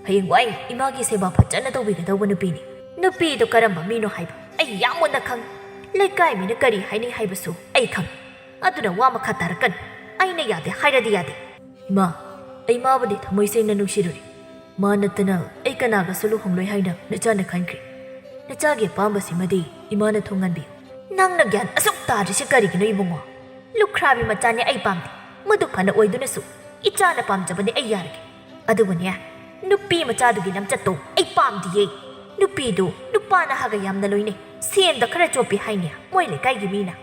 ꯍꯌꯦꯡꯋꯥꯏ ꯏꯃꯥꯒꯤ ꯁꯦꯕꯥ ꯐꯖꯅ ꯇꯧꯕꯤꯒꯗꯧꯕ ꯅꯨꯄꯤꯅꯤ꯫" "ꯅꯨꯄꯤꯗꯣ ꯀꯔꯝꯕ ꯃꯤꯅꯣ ꯍꯥꯏꯕ ꯑꯩ ꯌꯥꯝ ꯃꯨꯟꯅ ꯈꯪꯉꯤ꯫ ꯂꯩꯀꯥꯏ ꯃꯤꯅ ꯀꯔꯤ ꯍꯥꯏꯅꯩ ꯍꯥꯏꯕꯁꯨ ꯑꯩ ꯈꯪꯉꯤ꯫ ꯑꯗꯨꯅ ꯋꯥ ꯃꯈꯥ ꯇꯥꯔꯛꯀꯅꯨ꯫ ꯑꯩꯅ ꯌꯥꯗꯦ ꯍꯥꯏꯔꯗꯤ ꯌꯥꯗꯦ꯫" "ꯏꯃꯥ, ꯑꯩ ꯃꯥꯕꯨꯗꯤ ꯊꯃꯣꯏ ꯁꯦꯡꯅ ꯅꯨꯡꯁꯤꯔꯨꯔꯦ꯫ ꯃꯥ ꯅꯠꯇꯅ ꯑꯩ ꯀꯅꯥꯒꯁꯨ ꯂꯨꯍꯣꯡꯂꯣꯏ ꯍꯥꯏꯅ ꯅꯆꯥꯅ ꯈꯟꯈ꯭ꯔꯦ꯫ ꯅꯆꯥꯒꯤ ꯑꯄꯥꯝꯕꯁꯤꯃꯗꯤ ꯏꯃꯥꯅ ꯊꯨꯡꯍꯟꯕꯤꯌꯨ꯫" "ꯅꯪꯅ ꯒ꯭ꯌꯥꯟ ꯑꯁꯨꯛ ꯇꯥꯗ꯭ꯔꯤꯁꯦ ꯀꯔꯤꯒꯤꯅꯣ ꯏꯕꯨꯡꯉꯣ? ꯂꯨꯈ꯭ꯔꯥꯕꯤ ꯃꯆꯥꯅꯦ ꯑꯩ ꯄꯥꯝꯗꯦ꯫ ꯃꯗꯨ ꯐꯅ ꯑꯣꯏꯗꯨꯅꯁꯨ ꯏꯆꯥꯅ ꯄꯥꯝꯖꯕꯅꯦ ꯑꯩ ꯌꯥꯔꯒꯦ꯫ ꯑꯗꯨꯕꯨꯅꯦ, ꯅꯨꯄꯤ ꯃꯆꯥꯗꯨꯒꯤ ꯂꯝꯆꯠꯇꯣ ꯑꯩ ꯄꯥꯝꯗꯤꯌꯦ꯫" ꯅꯨꯄꯤꯗꯨ ꯅꯨꯄꯥꯅ ꯍꯥꯏꯒ ꯌꯥꯝꯅ ꯂꯣꯏꯅꯩ꯫ ꯁꯦꯟꯗ ꯈꯔ ꯆꯣꯞꯄꯤ ꯍꯥꯏꯅꯦ ꯃꯣꯏ ꯂꯩꯀꯥꯏꯒꯤ ꯃꯤꯅ꯫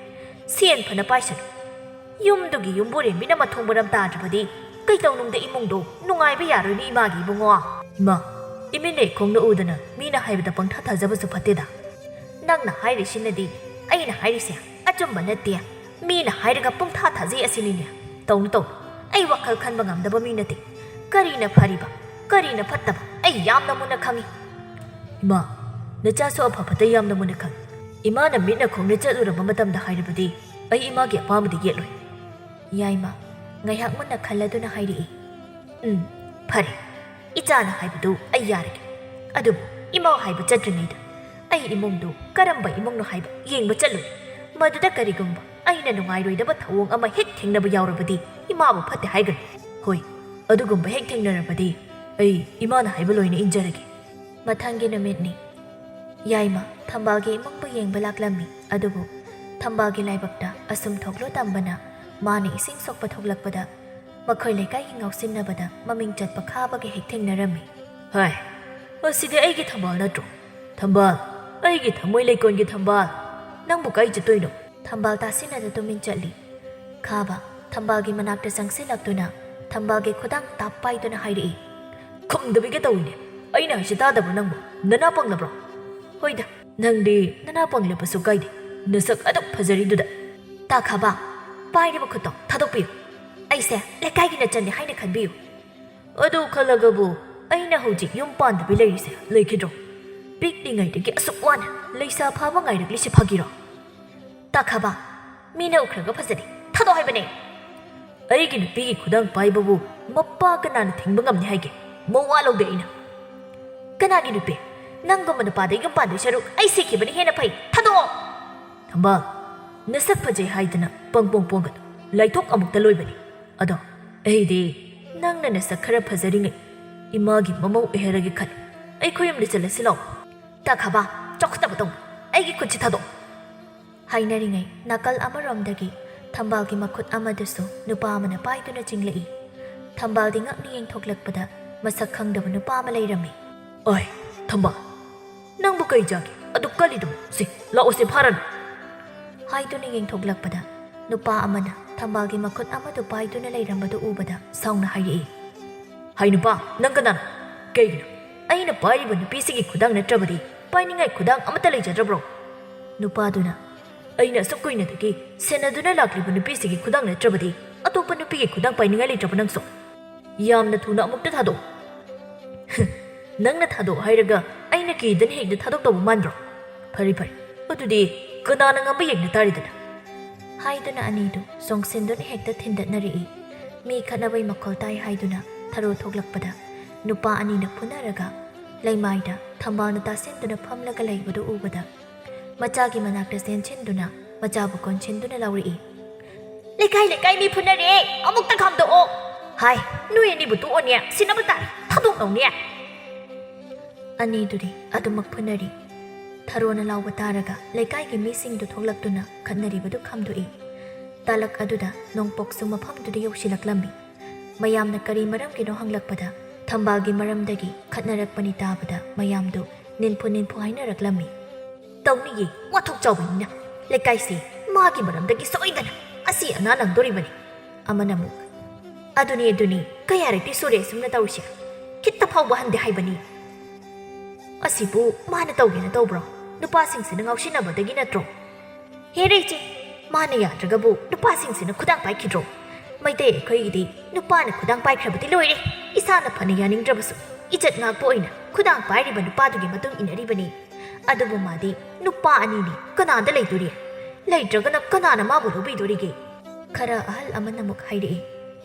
ꯁꯦꯟ ꯐꯅ ꯄꯥꯏꯁꯅꯨ, ꯌꯨꯝꯗꯨꯒꯤ ꯌꯨꯝꯕꯨꯔꯦꯟꯕꯤꯅ ꯃꯊꯣꯡ ꯃꯔꯝ ꯇꯥꯗ꯭ꯔꯕꯗꯤ ꯀꯩꯗꯧꯅꯨꯡꯗ ꯏꯃꯨꯡꯗꯣ ꯅꯨꯡꯉꯥꯏꯕ ꯌꯥꯔꯣꯏꯅꯦ ꯏꯃꯥꯒꯤ ꯏꯕꯨꯡꯉꯣ꯫ ꯏꯃꯥ, ꯏꯃꯤꯠꯅ ꯏꯈꯣꯡꯅ ꯎꯗꯅ ꯃꯤꯅ ꯍꯥꯏꯕꯗ ꯄꯪꯊꯥ ꯊꯥꯖꯕꯁꯨ ꯐꯠꯇꯦꯗ꯫ ꯅꯪꯅ ꯍꯥꯏꯔꯤꯁꯤꯅꯗꯤ ꯑꯩꯅ ꯍꯥꯏꯔꯤꯁꯦ ꯑꯆꯨꯝꯕ ꯅꯠꯇꯦ꯫ ꯃꯤꯅ ꯍꯥꯏꯔꯒ ꯄꯪꯊꯥ ꯊꯥꯖꯩ ꯑꯁꯤꯅꯤꯅꯦ꯫ ꯇꯧꯅꯨ ꯇꯧꯅꯨ, ꯑꯩ ꯋꯥꯈꯜ ꯈꯟꯕ ꯉꯝꯗꯕ ꯃꯤ ꯅꯠꯇꯦ꯫ ꯀꯔꯤꯅ ꯐꯔꯤꯕ, ꯀꯔꯤꯅ ꯐꯠꯇꯕ ꯑꯩ ꯌꯥꯝꯅ ꯃꯨꯟꯅ ꯈꯪꯏ꯫ ꯏꯃꯥ, ꯅꯆꯥꯁꯨ ꯑꯐ ꯐꯠꯇ ꯌꯥꯝꯅ ꯃꯨꯟꯅ ꯈꯪꯏ꯫ ꯏꯃꯥꯅ ꯃꯤꯠꯅ ꯈꯣꯡꯅ ꯆꯠꯂꯨꯔꯕ ꯃꯇꯝꯗ ꯍꯥꯏꯔꯕꯗꯤ ꯑꯩ ꯏꯃꯥꯒꯤ ꯑꯄꯥꯝꯕꯗꯤ ꯌꯦꯠꯂꯣꯏ꯫ ꯌꯥꯏꯃ ꯉꯥꯏꯍꯥꯛ ꯃꯨꯟꯅ ꯈꯜꯂꯗꯨꯅ ꯍꯥꯏꯔꯛꯏ꯫ ꯎꯝ, ꯐꯔꯦ꯫ ꯏꯆꯥꯅ ꯍꯥꯏꯕꯗꯨ ꯑꯩ ꯌꯥꯔꯒꯦ꯫ ꯑꯗꯨꯕꯨ ꯏꯃꯥ ꯍꯥꯏꯕ ꯆꯠꯇ꯭ꯔꯤꯉꯩꯗ ꯑꯩ ꯏꯃꯨꯡꯗꯨ ꯀꯔꯝꯕ ꯏꯃꯨꯡꯅꯣ ꯍꯥꯏꯕ ꯌꯦꯡꯕ ꯆꯠꯂꯨꯏ꯫ ꯃꯗꯨꯗ ꯀꯔꯤꯒꯨꯝꯕ ꯑꯩꯅ ꯅꯨꯡꯉꯥꯏꯔꯣꯏꯗꯕ ꯊꯧꯑꯣꯡ ꯑꯃ ꯍꯦꯛ ꯊꯦꯡꯅꯕ ꯌꯥꯎꯔꯕꯗꯤ ꯏꯃꯥꯕꯨ ꯐꯠꯇꯦ ꯍꯥꯏꯒꯅꯨ꯫ ꯍꯣꯏ, ꯑꯗꯨꯒꯨꯝꯕ ꯍꯦꯛ ꯊꯦꯡꯅꯔꯕꯗꯤ ꯑꯩ ꯏꯃꯥꯅ ꯍꯥꯏꯕ ꯂꯣꯏꯅ ꯏꯟꯖꯔꯒꯦ꯫ ꯃꯊꯪꯒꯤ ꯅꯨꯃꯤꯠꯅꯤ꯫ ꯌꯥꯏꯃ ꯊꯝꯕꯥꯜꯒꯤ ꯏꯃꯨꯡꯕꯨ ꯌꯦꯡꯕ ꯂꯥꯛꯂꯝꯃꯤ꯫ ꯑꯗꯨꯕꯨ ꯊꯝꯕꯥꯜꯒꯤ ꯂꯥꯏꯕꯛꯇ ꯑꯁꯨꯝ ꯊꯣꯛꯂꯣ ꯇꯝꯕꯅ ꯃꯥꯅ ꯏꯁꯤꯡ ꯁꯣꯛꯄ ꯊꯣꯛꯂꯛꯄꯗ ꯃꯈꯣꯏ ꯂꯩꯀꯥꯏꯒꯤ ꯉꯥꯎꯁꯤꯟꯅꯕꯗ ꯃꯃꯤꯡ ꯆꯠꯄ ꯈꯥꯕꯒ ꯍꯦꯛ ꯊꯦꯡꯅꯔꯝꯃꯤ꯫ ꯍꯥꯏ, ꯃꯁꯤꯗꯤ ꯑꯩꯒꯤ ꯊꯝꯕꯥꯜ ꯅꯠꯇ꯭ꯔꯣ? ꯊꯝꯕꯥꯜ, ꯑꯩꯒꯤ ꯊꯃꯣꯏ ꯂꯩꯀꯣꯜꯒꯤ ꯊꯝꯕꯥꯜ, ꯅꯪꯕꯨ ꯀꯥꯏ ꯆꯠꯇꯣꯏꯅꯣ? ꯊꯝꯕꯥꯜ ꯇꯥꯁꯤꯟꯅꯗ ꯇꯨꯃꯤꯟ ꯆꯠꯂꯤ꯫ ꯈꯥꯕ ꯊꯝꯕꯥꯜꯒꯤ ꯃꯅꯥꯛꯇ ꯆꯪꯁꯤꯜꯂꯛꯇꯨꯅ ꯊꯝꯕꯥꯜꯒꯤ ꯈꯨꯗꯥꯡ ꯇꯥꯞ ꯄꯥꯏꯗꯨꯅ ꯍꯥꯏꯔꯛꯏ꯫ ꯈꯨꯝꯗꯕꯤꯒ ꯇꯧꯏꯅꯦ꯫ ꯑꯩꯅ ꯍꯥꯏꯁꯦ ꯇꯥꯗꯕ꯭ꯔꯣ ꯅꯪꯕꯨ? ꯅꯅꯥ ꯄꯪꯂꯕ꯭ꯔꯣ? ꯍꯣꯏꯗ, ꯅꯪꯗꯤ ꯅꯅꯥ ꯄꯪꯂꯕꯁꯨ ꯀꯥꯏꯗꯦ, ꯅꯁꯛ ꯑꯗꯨꯛ ꯐꯖꯔꯤꯗꯨꯗ꯫ ꯇꯥꯈꯥꯕ, ꯄꯥꯏꯔꯤꯕ ꯈꯨꯠꯇꯣ ꯊꯥꯗꯣꯛꯄꯤꯌꯨ꯫ ꯑꯩꯁꯦ ꯂꯩꯀꯥꯏꯒꯤ ꯅꯆꯟꯅꯤ ꯍꯥꯏꯅ ꯈꯟꯕꯤꯌꯨ꯫ ꯑꯗꯨ ꯈꯜꯂꯒꯕꯨ ꯑꯩꯅ ꯍꯧꯖꯤꯛ ꯌꯨꯝ ꯄꯥꯟꯗꯕꯤ ꯂꯩꯔꯤꯁꯦ ꯂꯩꯈꯤꯗ꯭ꯔꯣ? ꯄꯤꯛꯂꯤꯉꯩꯗꯒꯤ ꯑꯁꯨꯛ ꯋꯥꯅ ꯂꯩꯁꯥ ꯐꯥꯕ ꯉꯥꯏꯔꯛꯂꯤꯁꯤ ꯐꯥꯒꯤꯔꯣ? ꯇꯥꯈꯥꯕ, ꯃꯤꯅ ꯎꯈ꯭ꯔꯒ ꯐꯖꯗꯦ, ꯊꯥꯗꯣꯛ ꯍꯥꯏꯕꯅꯦ꯫ ꯑꯩꯒꯤ ꯅꯨꯄꯤꯒꯤ ꯈꯨꯗꯥꯡ ꯄꯥꯏꯕꯕꯨ ꯃꯄꯥ ꯀꯅꯥꯅ ꯊꯤꯡꯕ ꯉꯝꯅꯤ ꯍꯥꯏꯒꯦ? ꯃꯋꯥ ꯂꯧꯗꯦ ꯑꯩꯅ꯫ ꯀꯅꯥꯒꯤ ꯅꯨꯄꯤ? ꯅꯪꯒꯨꯝꯕ ꯅꯨꯄꯥꯗ ꯌꯨꯝ ꯄꯥꯟꯗꯣꯏ ꯁꯔꯨꯛ ꯑꯩ ꯁꯤꯈꯤꯕꯅ ꯍꯦꯟꯅ ꯐꯩ꯫ ꯊꯥꯗꯣꯛꯑꯣ! ꯊꯝꯕꯥꯜ, ꯅꯁꯛ ꯐꯖꯩ ꯍꯥꯏꯗꯅ ꯄꯪꯄꯣꯡ ꯄꯣꯡꯒꯅꯨ꯫ ꯂꯥꯏꯊꯣꯛ ꯑꯃꯨꯛꯇ ꯂꯣꯏꯕꯅꯤ꯫ ꯑꯗꯣ ꯑꯩꯗꯤ ꯅꯪꯅ ꯅꯁꯛ ꯈꯔ ꯐꯖꯔꯤꯉꯩ ꯏꯃꯥꯒꯤ ꯃꯃꯧ ꯑꯣꯏꯍꯔꯒꯦ ꯈꯜꯂꯤ꯫ ꯑꯩꯈꯣꯏ ꯌꯨꯝꯗ ꯆꯠꯂꯁꯤ ꯂꯥꯛꯑꯣ꯫ ꯇꯥꯈꯥꯕ, ꯆꯥꯎꯈꯠꯇꯕ ꯇꯧꯅꯨ꯫ ꯑꯩꯒꯤ ꯈꯨꯠꯁꯤ ꯊꯥꯗꯣꯛꯑꯣ꯫ ꯍꯥꯏꯅꯔꯤꯉꯩ ꯅꯥꯀꯜ ꯑꯃꯔꯣꯝꯗꯒꯤ ꯊꯝꯕꯥꯜꯒꯤ ꯃꯈꯨꯠ ꯑꯃꯗꯨꯁꯨ ꯅꯨꯄꯥ ꯑꯃꯅ ꯄꯥꯏꯗꯨꯅ ꯆꯤꯡꯂꯛꯏ꯫ ꯊꯝꯕꯥꯜꯗꯤ ꯉꯛꯅ ꯌꯦꯡꯊꯣꯛꯂꯛꯄꯗ ꯃꯁꯛ ꯈꯪꯗꯕ ꯅꯨꯄꯥ ꯑꯃ ꯂꯩꯔꯝꯃꯤ꯫ ꯑꯣꯏ, ꯊꯝꯕꯥꯜ, "ꯅꯪꯕꯨ ꯀꯩ ꯆꯥꯒꯦ? ꯑꯗꯨ ꯀꯜꯂꯤꯗꯨꯕꯨ? ꯁꯤ, ꯂꯥꯛꯑꯣꯁꯦ, ꯐꯥꯔꯅꯨ!" ꯍꯥꯏꯗꯨꯅ ꯌꯦꯡꯊꯣꯛꯂꯛꯄꯗ, ꯅꯨꯄꯥ ꯑꯃꯅ ꯊꯝꯕꯥꯜꯒꯤ ꯃꯈꯨꯠ ꯑꯃꯗꯨ ꯄꯥꯏꯗꯨꯅ ꯂꯩꯔꯝꯕꯗꯨ ꯎꯕꯗ ꯁꯥꯎꯅ ꯍꯥꯏꯔꯛꯏ, "ꯍꯩ ꯅꯨꯄꯥ, ꯅꯪ ꯀꯅꯥꯅꯣ? ꯀꯩꯒꯤꯅꯣ? ꯑꯩꯅ ꯄꯥꯏꯔꯤꯕ ꯅꯨꯄꯤꯁꯤꯒꯤ ꯈꯨꯗꯥꯡ ꯅꯠꯇ꯭ꯔꯕꯗꯤ ꯄꯥꯏꯅꯤꯡꯉꯥꯏ ꯈꯨꯗꯥꯡ ꯑꯃꯠꯇ ꯂꯩꯖꯗ꯭ꯔꯕ꯭ꯔꯣ?" ꯅꯨꯄꯥꯗꯨꯅ, "ꯑꯩꯅ ꯑꯁꯨꯛ ꯀꯨꯏꯅꯗꯒꯤ ꯁꯦꯟꯅꯗꯨꯅ ꯂꯥꯛꯂꯤꯕ ꯅꯨꯄꯤꯁꯤꯒꯤ ꯈꯨꯗꯥꯡ ꯅꯠꯇ꯭ꯔꯕꯗꯤ ꯑꯇꯣꯞꯄ ꯅꯨꯄꯤꯒꯤ ꯈꯨꯗꯥꯡ ꯄꯥꯏꯅꯤꯡꯉꯥꯏ ꯂꯩꯇ꯭ꯔꯕ ꯅꯪꯁꯨ? ꯌꯥꯝꯅ ꯊꯨꯅ ꯑꯃꯨꯛꯇ ꯊꯥꯗꯣꯛꯑꯣ꯫" "ꯅꯪꯅ ꯊꯥꯗꯣꯛꯑꯣ ꯍꯥꯏꯔꯒ ꯑꯩꯅ ꯀꯤꯗꯅ ꯍꯦꯛꯇ ꯊꯥꯗꯣꯛꯇꯧꯕ ꯃꯥꯟꯕ꯭ꯔꯣ? ꯐꯔꯦ, ꯐꯔꯦ, ꯑꯗꯨꯗꯤ ꯀꯅꯥꯅ ꯉꯝꯕ ꯌꯦꯡꯅ ꯇꯥꯔꯦꯗꯅ꯫" ꯍꯥꯏꯗꯨꯅ ꯑꯅꯤꯗꯨ ꯆꯣꯡꯁꯤꯟꯗꯨꯅ ꯍꯦꯛꯇ ꯊꯤꯟꯗꯠꯅꯔꯛꯏ꯫ ꯃꯤ ꯈꯠꯅꯕꯩ ꯃꯈꯣꯜ ꯇꯥꯏ ꯍꯥꯏꯗꯨꯅ ꯊꯔꯣ ꯊꯣꯛꯂꯛꯄꯗ, ꯅꯨꯄꯥ ꯑꯅꯤꯅ ꯐꯨꯅꯔꯒ ꯂꯩꯃꯥꯏꯗ ꯊꯝꯕꯥꯜꯅ ꯇꯥꯁꯤꯟꯗꯨꯅ ꯐꯝꯂꯒ ꯂꯩꯕꯗꯨ ꯎꯕꯗ, ꯃꯆꯥꯒꯤ ꯃꯅꯥꯛꯇ ꯆꯦꯟꯁꯤꯟꯗꯨꯅ ꯃꯆꯥꯕꯨ ꯀꯣꯟꯁꯤꯟꯗꯨꯅ ꯂꯥꯎꯔꯛꯏ, "ꯂꯩꯀꯥꯏ ꯂꯩꯀꯥꯏ ꯃꯤ ꯐꯨꯅꯔꯦ, ꯑꯃꯨꯛꯇ ꯈꯥꯝꯗꯣꯛꯑꯣ꯫ ꯍꯥꯏ, ꯅꯣꯏ ꯑꯅꯤꯕꯨ ꯇꯣꯛꯑꯣꯅꯦ, ꯁꯤꯟꯅꯕ ꯇꯥꯔꯦ, ꯊꯥꯗꯣꯛꯅꯧꯅꯦ꯫" ꯑꯅꯤꯗꯨꯗꯤ ꯑꯗꯨꯃꯛ ꯐꯨꯅꯔꯤ꯫ ꯊꯔꯣꯅ ꯂꯥꯎꯕ ꯇꯥꯔꯒ ꯂꯩꯀꯥꯏꯒꯤ ꯃꯤꯁꯤꯡꯗꯨ ꯊꯣꯛꯂꯛꯇꯨꯅ ꯈꯠꯅꯔꯤꯕꯗꯨ ꯈꯥꯝꯗꯣꯛꯏ꯫ ꯇꯥꯂꯛ ꯑꯗꯨꯗ ꯅꯣꯡꯄꯣꯛꯁꯨ ꯃꯐꯝꯗꯨꯗ ꯌꯧꯁꯤꯜꯂꯛꯂꯝꯃꯤ꯫ ꯃꯌꯥꯝꯅ ꯀꯔꯤ ꯃꯔꯝꯒꯤꯅꯣ ꯍꯪꯂꯛꯄꯗ, ꯊꯝꯕꯥꯜꯒꯤ ꯃꯔꯝꯗꯒꯤ ꯈꯠꯅꯔꯛꯄꯅꯤ ꯇꯥꯕꯗ ꯃꯌꯥꯝꯗꯨ ꯅꯤꯟꯐꯨ ꯅꯤꯟꯐꯨ ꯍꯥꯏꯅꯔꯛꯂꯝꯃꯤ꯫ "ꯇꯧꯅꯤꯌꯦ, ꯋꯥꯊꯣꯛ ꯆꯥꯎꯕꯅꯤꯅ꯫ ꯂꯩꯀꯥꯏꯁꯤ ꯃꯥꯒꯤ ꯃꯔꯝꯗꯒꯤ ꯁꯣꯏꯗꯅ ꯑꯁꯤ ꯑꯅꯥ ꯅꯪꯗꯣꯔꯤꯕꯅꯤ꯫" ꯑꯃꯅ ꯑꯃꯨꯛ, "ꯑꯗꯨꯅꯤ, ꯑꯗꯨꯅꯤ, ꯀꯌꯥꯔꯛꯇꯤ ꯁꯨꯔꯦ ꯑꯁꯨꯝꯅ ꯇꯧꯔꯤꯁꯦ? ꯈꯤꯠꯇ ꯐꯥꯎꯕ ꯍꯟꯗꯦ ꯍꯥꯏꯕꯅꯤ꯫ ꯑꯁꯤꯕꯨ ꯃꯥꯅ ꯇꯧꯒꯦꯅ ꯇꯧꯕ꯭ꯔꯣ? ꯅꯨꯄꯥꯁꯤꯡꯁꯤꯅ ꯉꯥꯎꯁꯤꯟꯅꯕꯗꯒꯤ ꯅꯠꯇ꯭ꯔꯣ? ꯍꯦꯔꯦ ꯏꯆꯦ, ꯃꯥꯅ ꯌꯥꯗ꯭ꯔꯒꯕꯨ ꯅꯨꯄꯥꯁꯤꯡꯁꯤꯅ ꯈꯨꯗꯥꯡ ꯄꯥꯏꯈꯤꯗ꯭ꯔꯣ? ꯃꯩꯇꯩ ꯑꯩꯈꯣꯏꯒꯤꯗꯤ ꯅꯨꯄꯥꯅ ꯈꯨꯗꯥꯡ ꯄꯥꯏꯈ꯭ꯔꯕꯗꯤ ꯂꯣꯏꯔꯦ꯫ ꯏꯁꯥꯅ ꯐꯅ ꯌꯥꯅꯤꯡꯗ꯭ꯔꯕꯁꯨ ꯏꯖꯠ ꯉꯥꯛꯄ ꯑꯣꯏꯅ ꯈꯨꯗꯥꯡ ꯄꯥꯏꯔꯤꯕ ꯅꯨꯄꯥꯗꯨꯒꯤ ꯃꯇꯨꯡ ꯏꯟꯅꯔꯤꯕꯅꯤ꯫ ꯑꯗꯨꯕꯨ ꯃꯥꯗꯤ ꯅꯨꯄꯥ ꯑꯅꯤꯅꯤ, ꯀꯅꯥꯗ ꯂꯩꯗꯣꯔꯤ? ꯂꯩꯇ꯭ꯔꯒꯅ ꯀꯅꯥꯅ ꯃꯥꯕꯨ ꯂꯧꯕꯤꯗꯣꯔꯤꯒꯦ?" ꯈꯔ ꯑꯍꯜ ꯑꯃꯅ ꯑꯃꯨꯛ ꯍꯥꯏꯔꯛꯏ,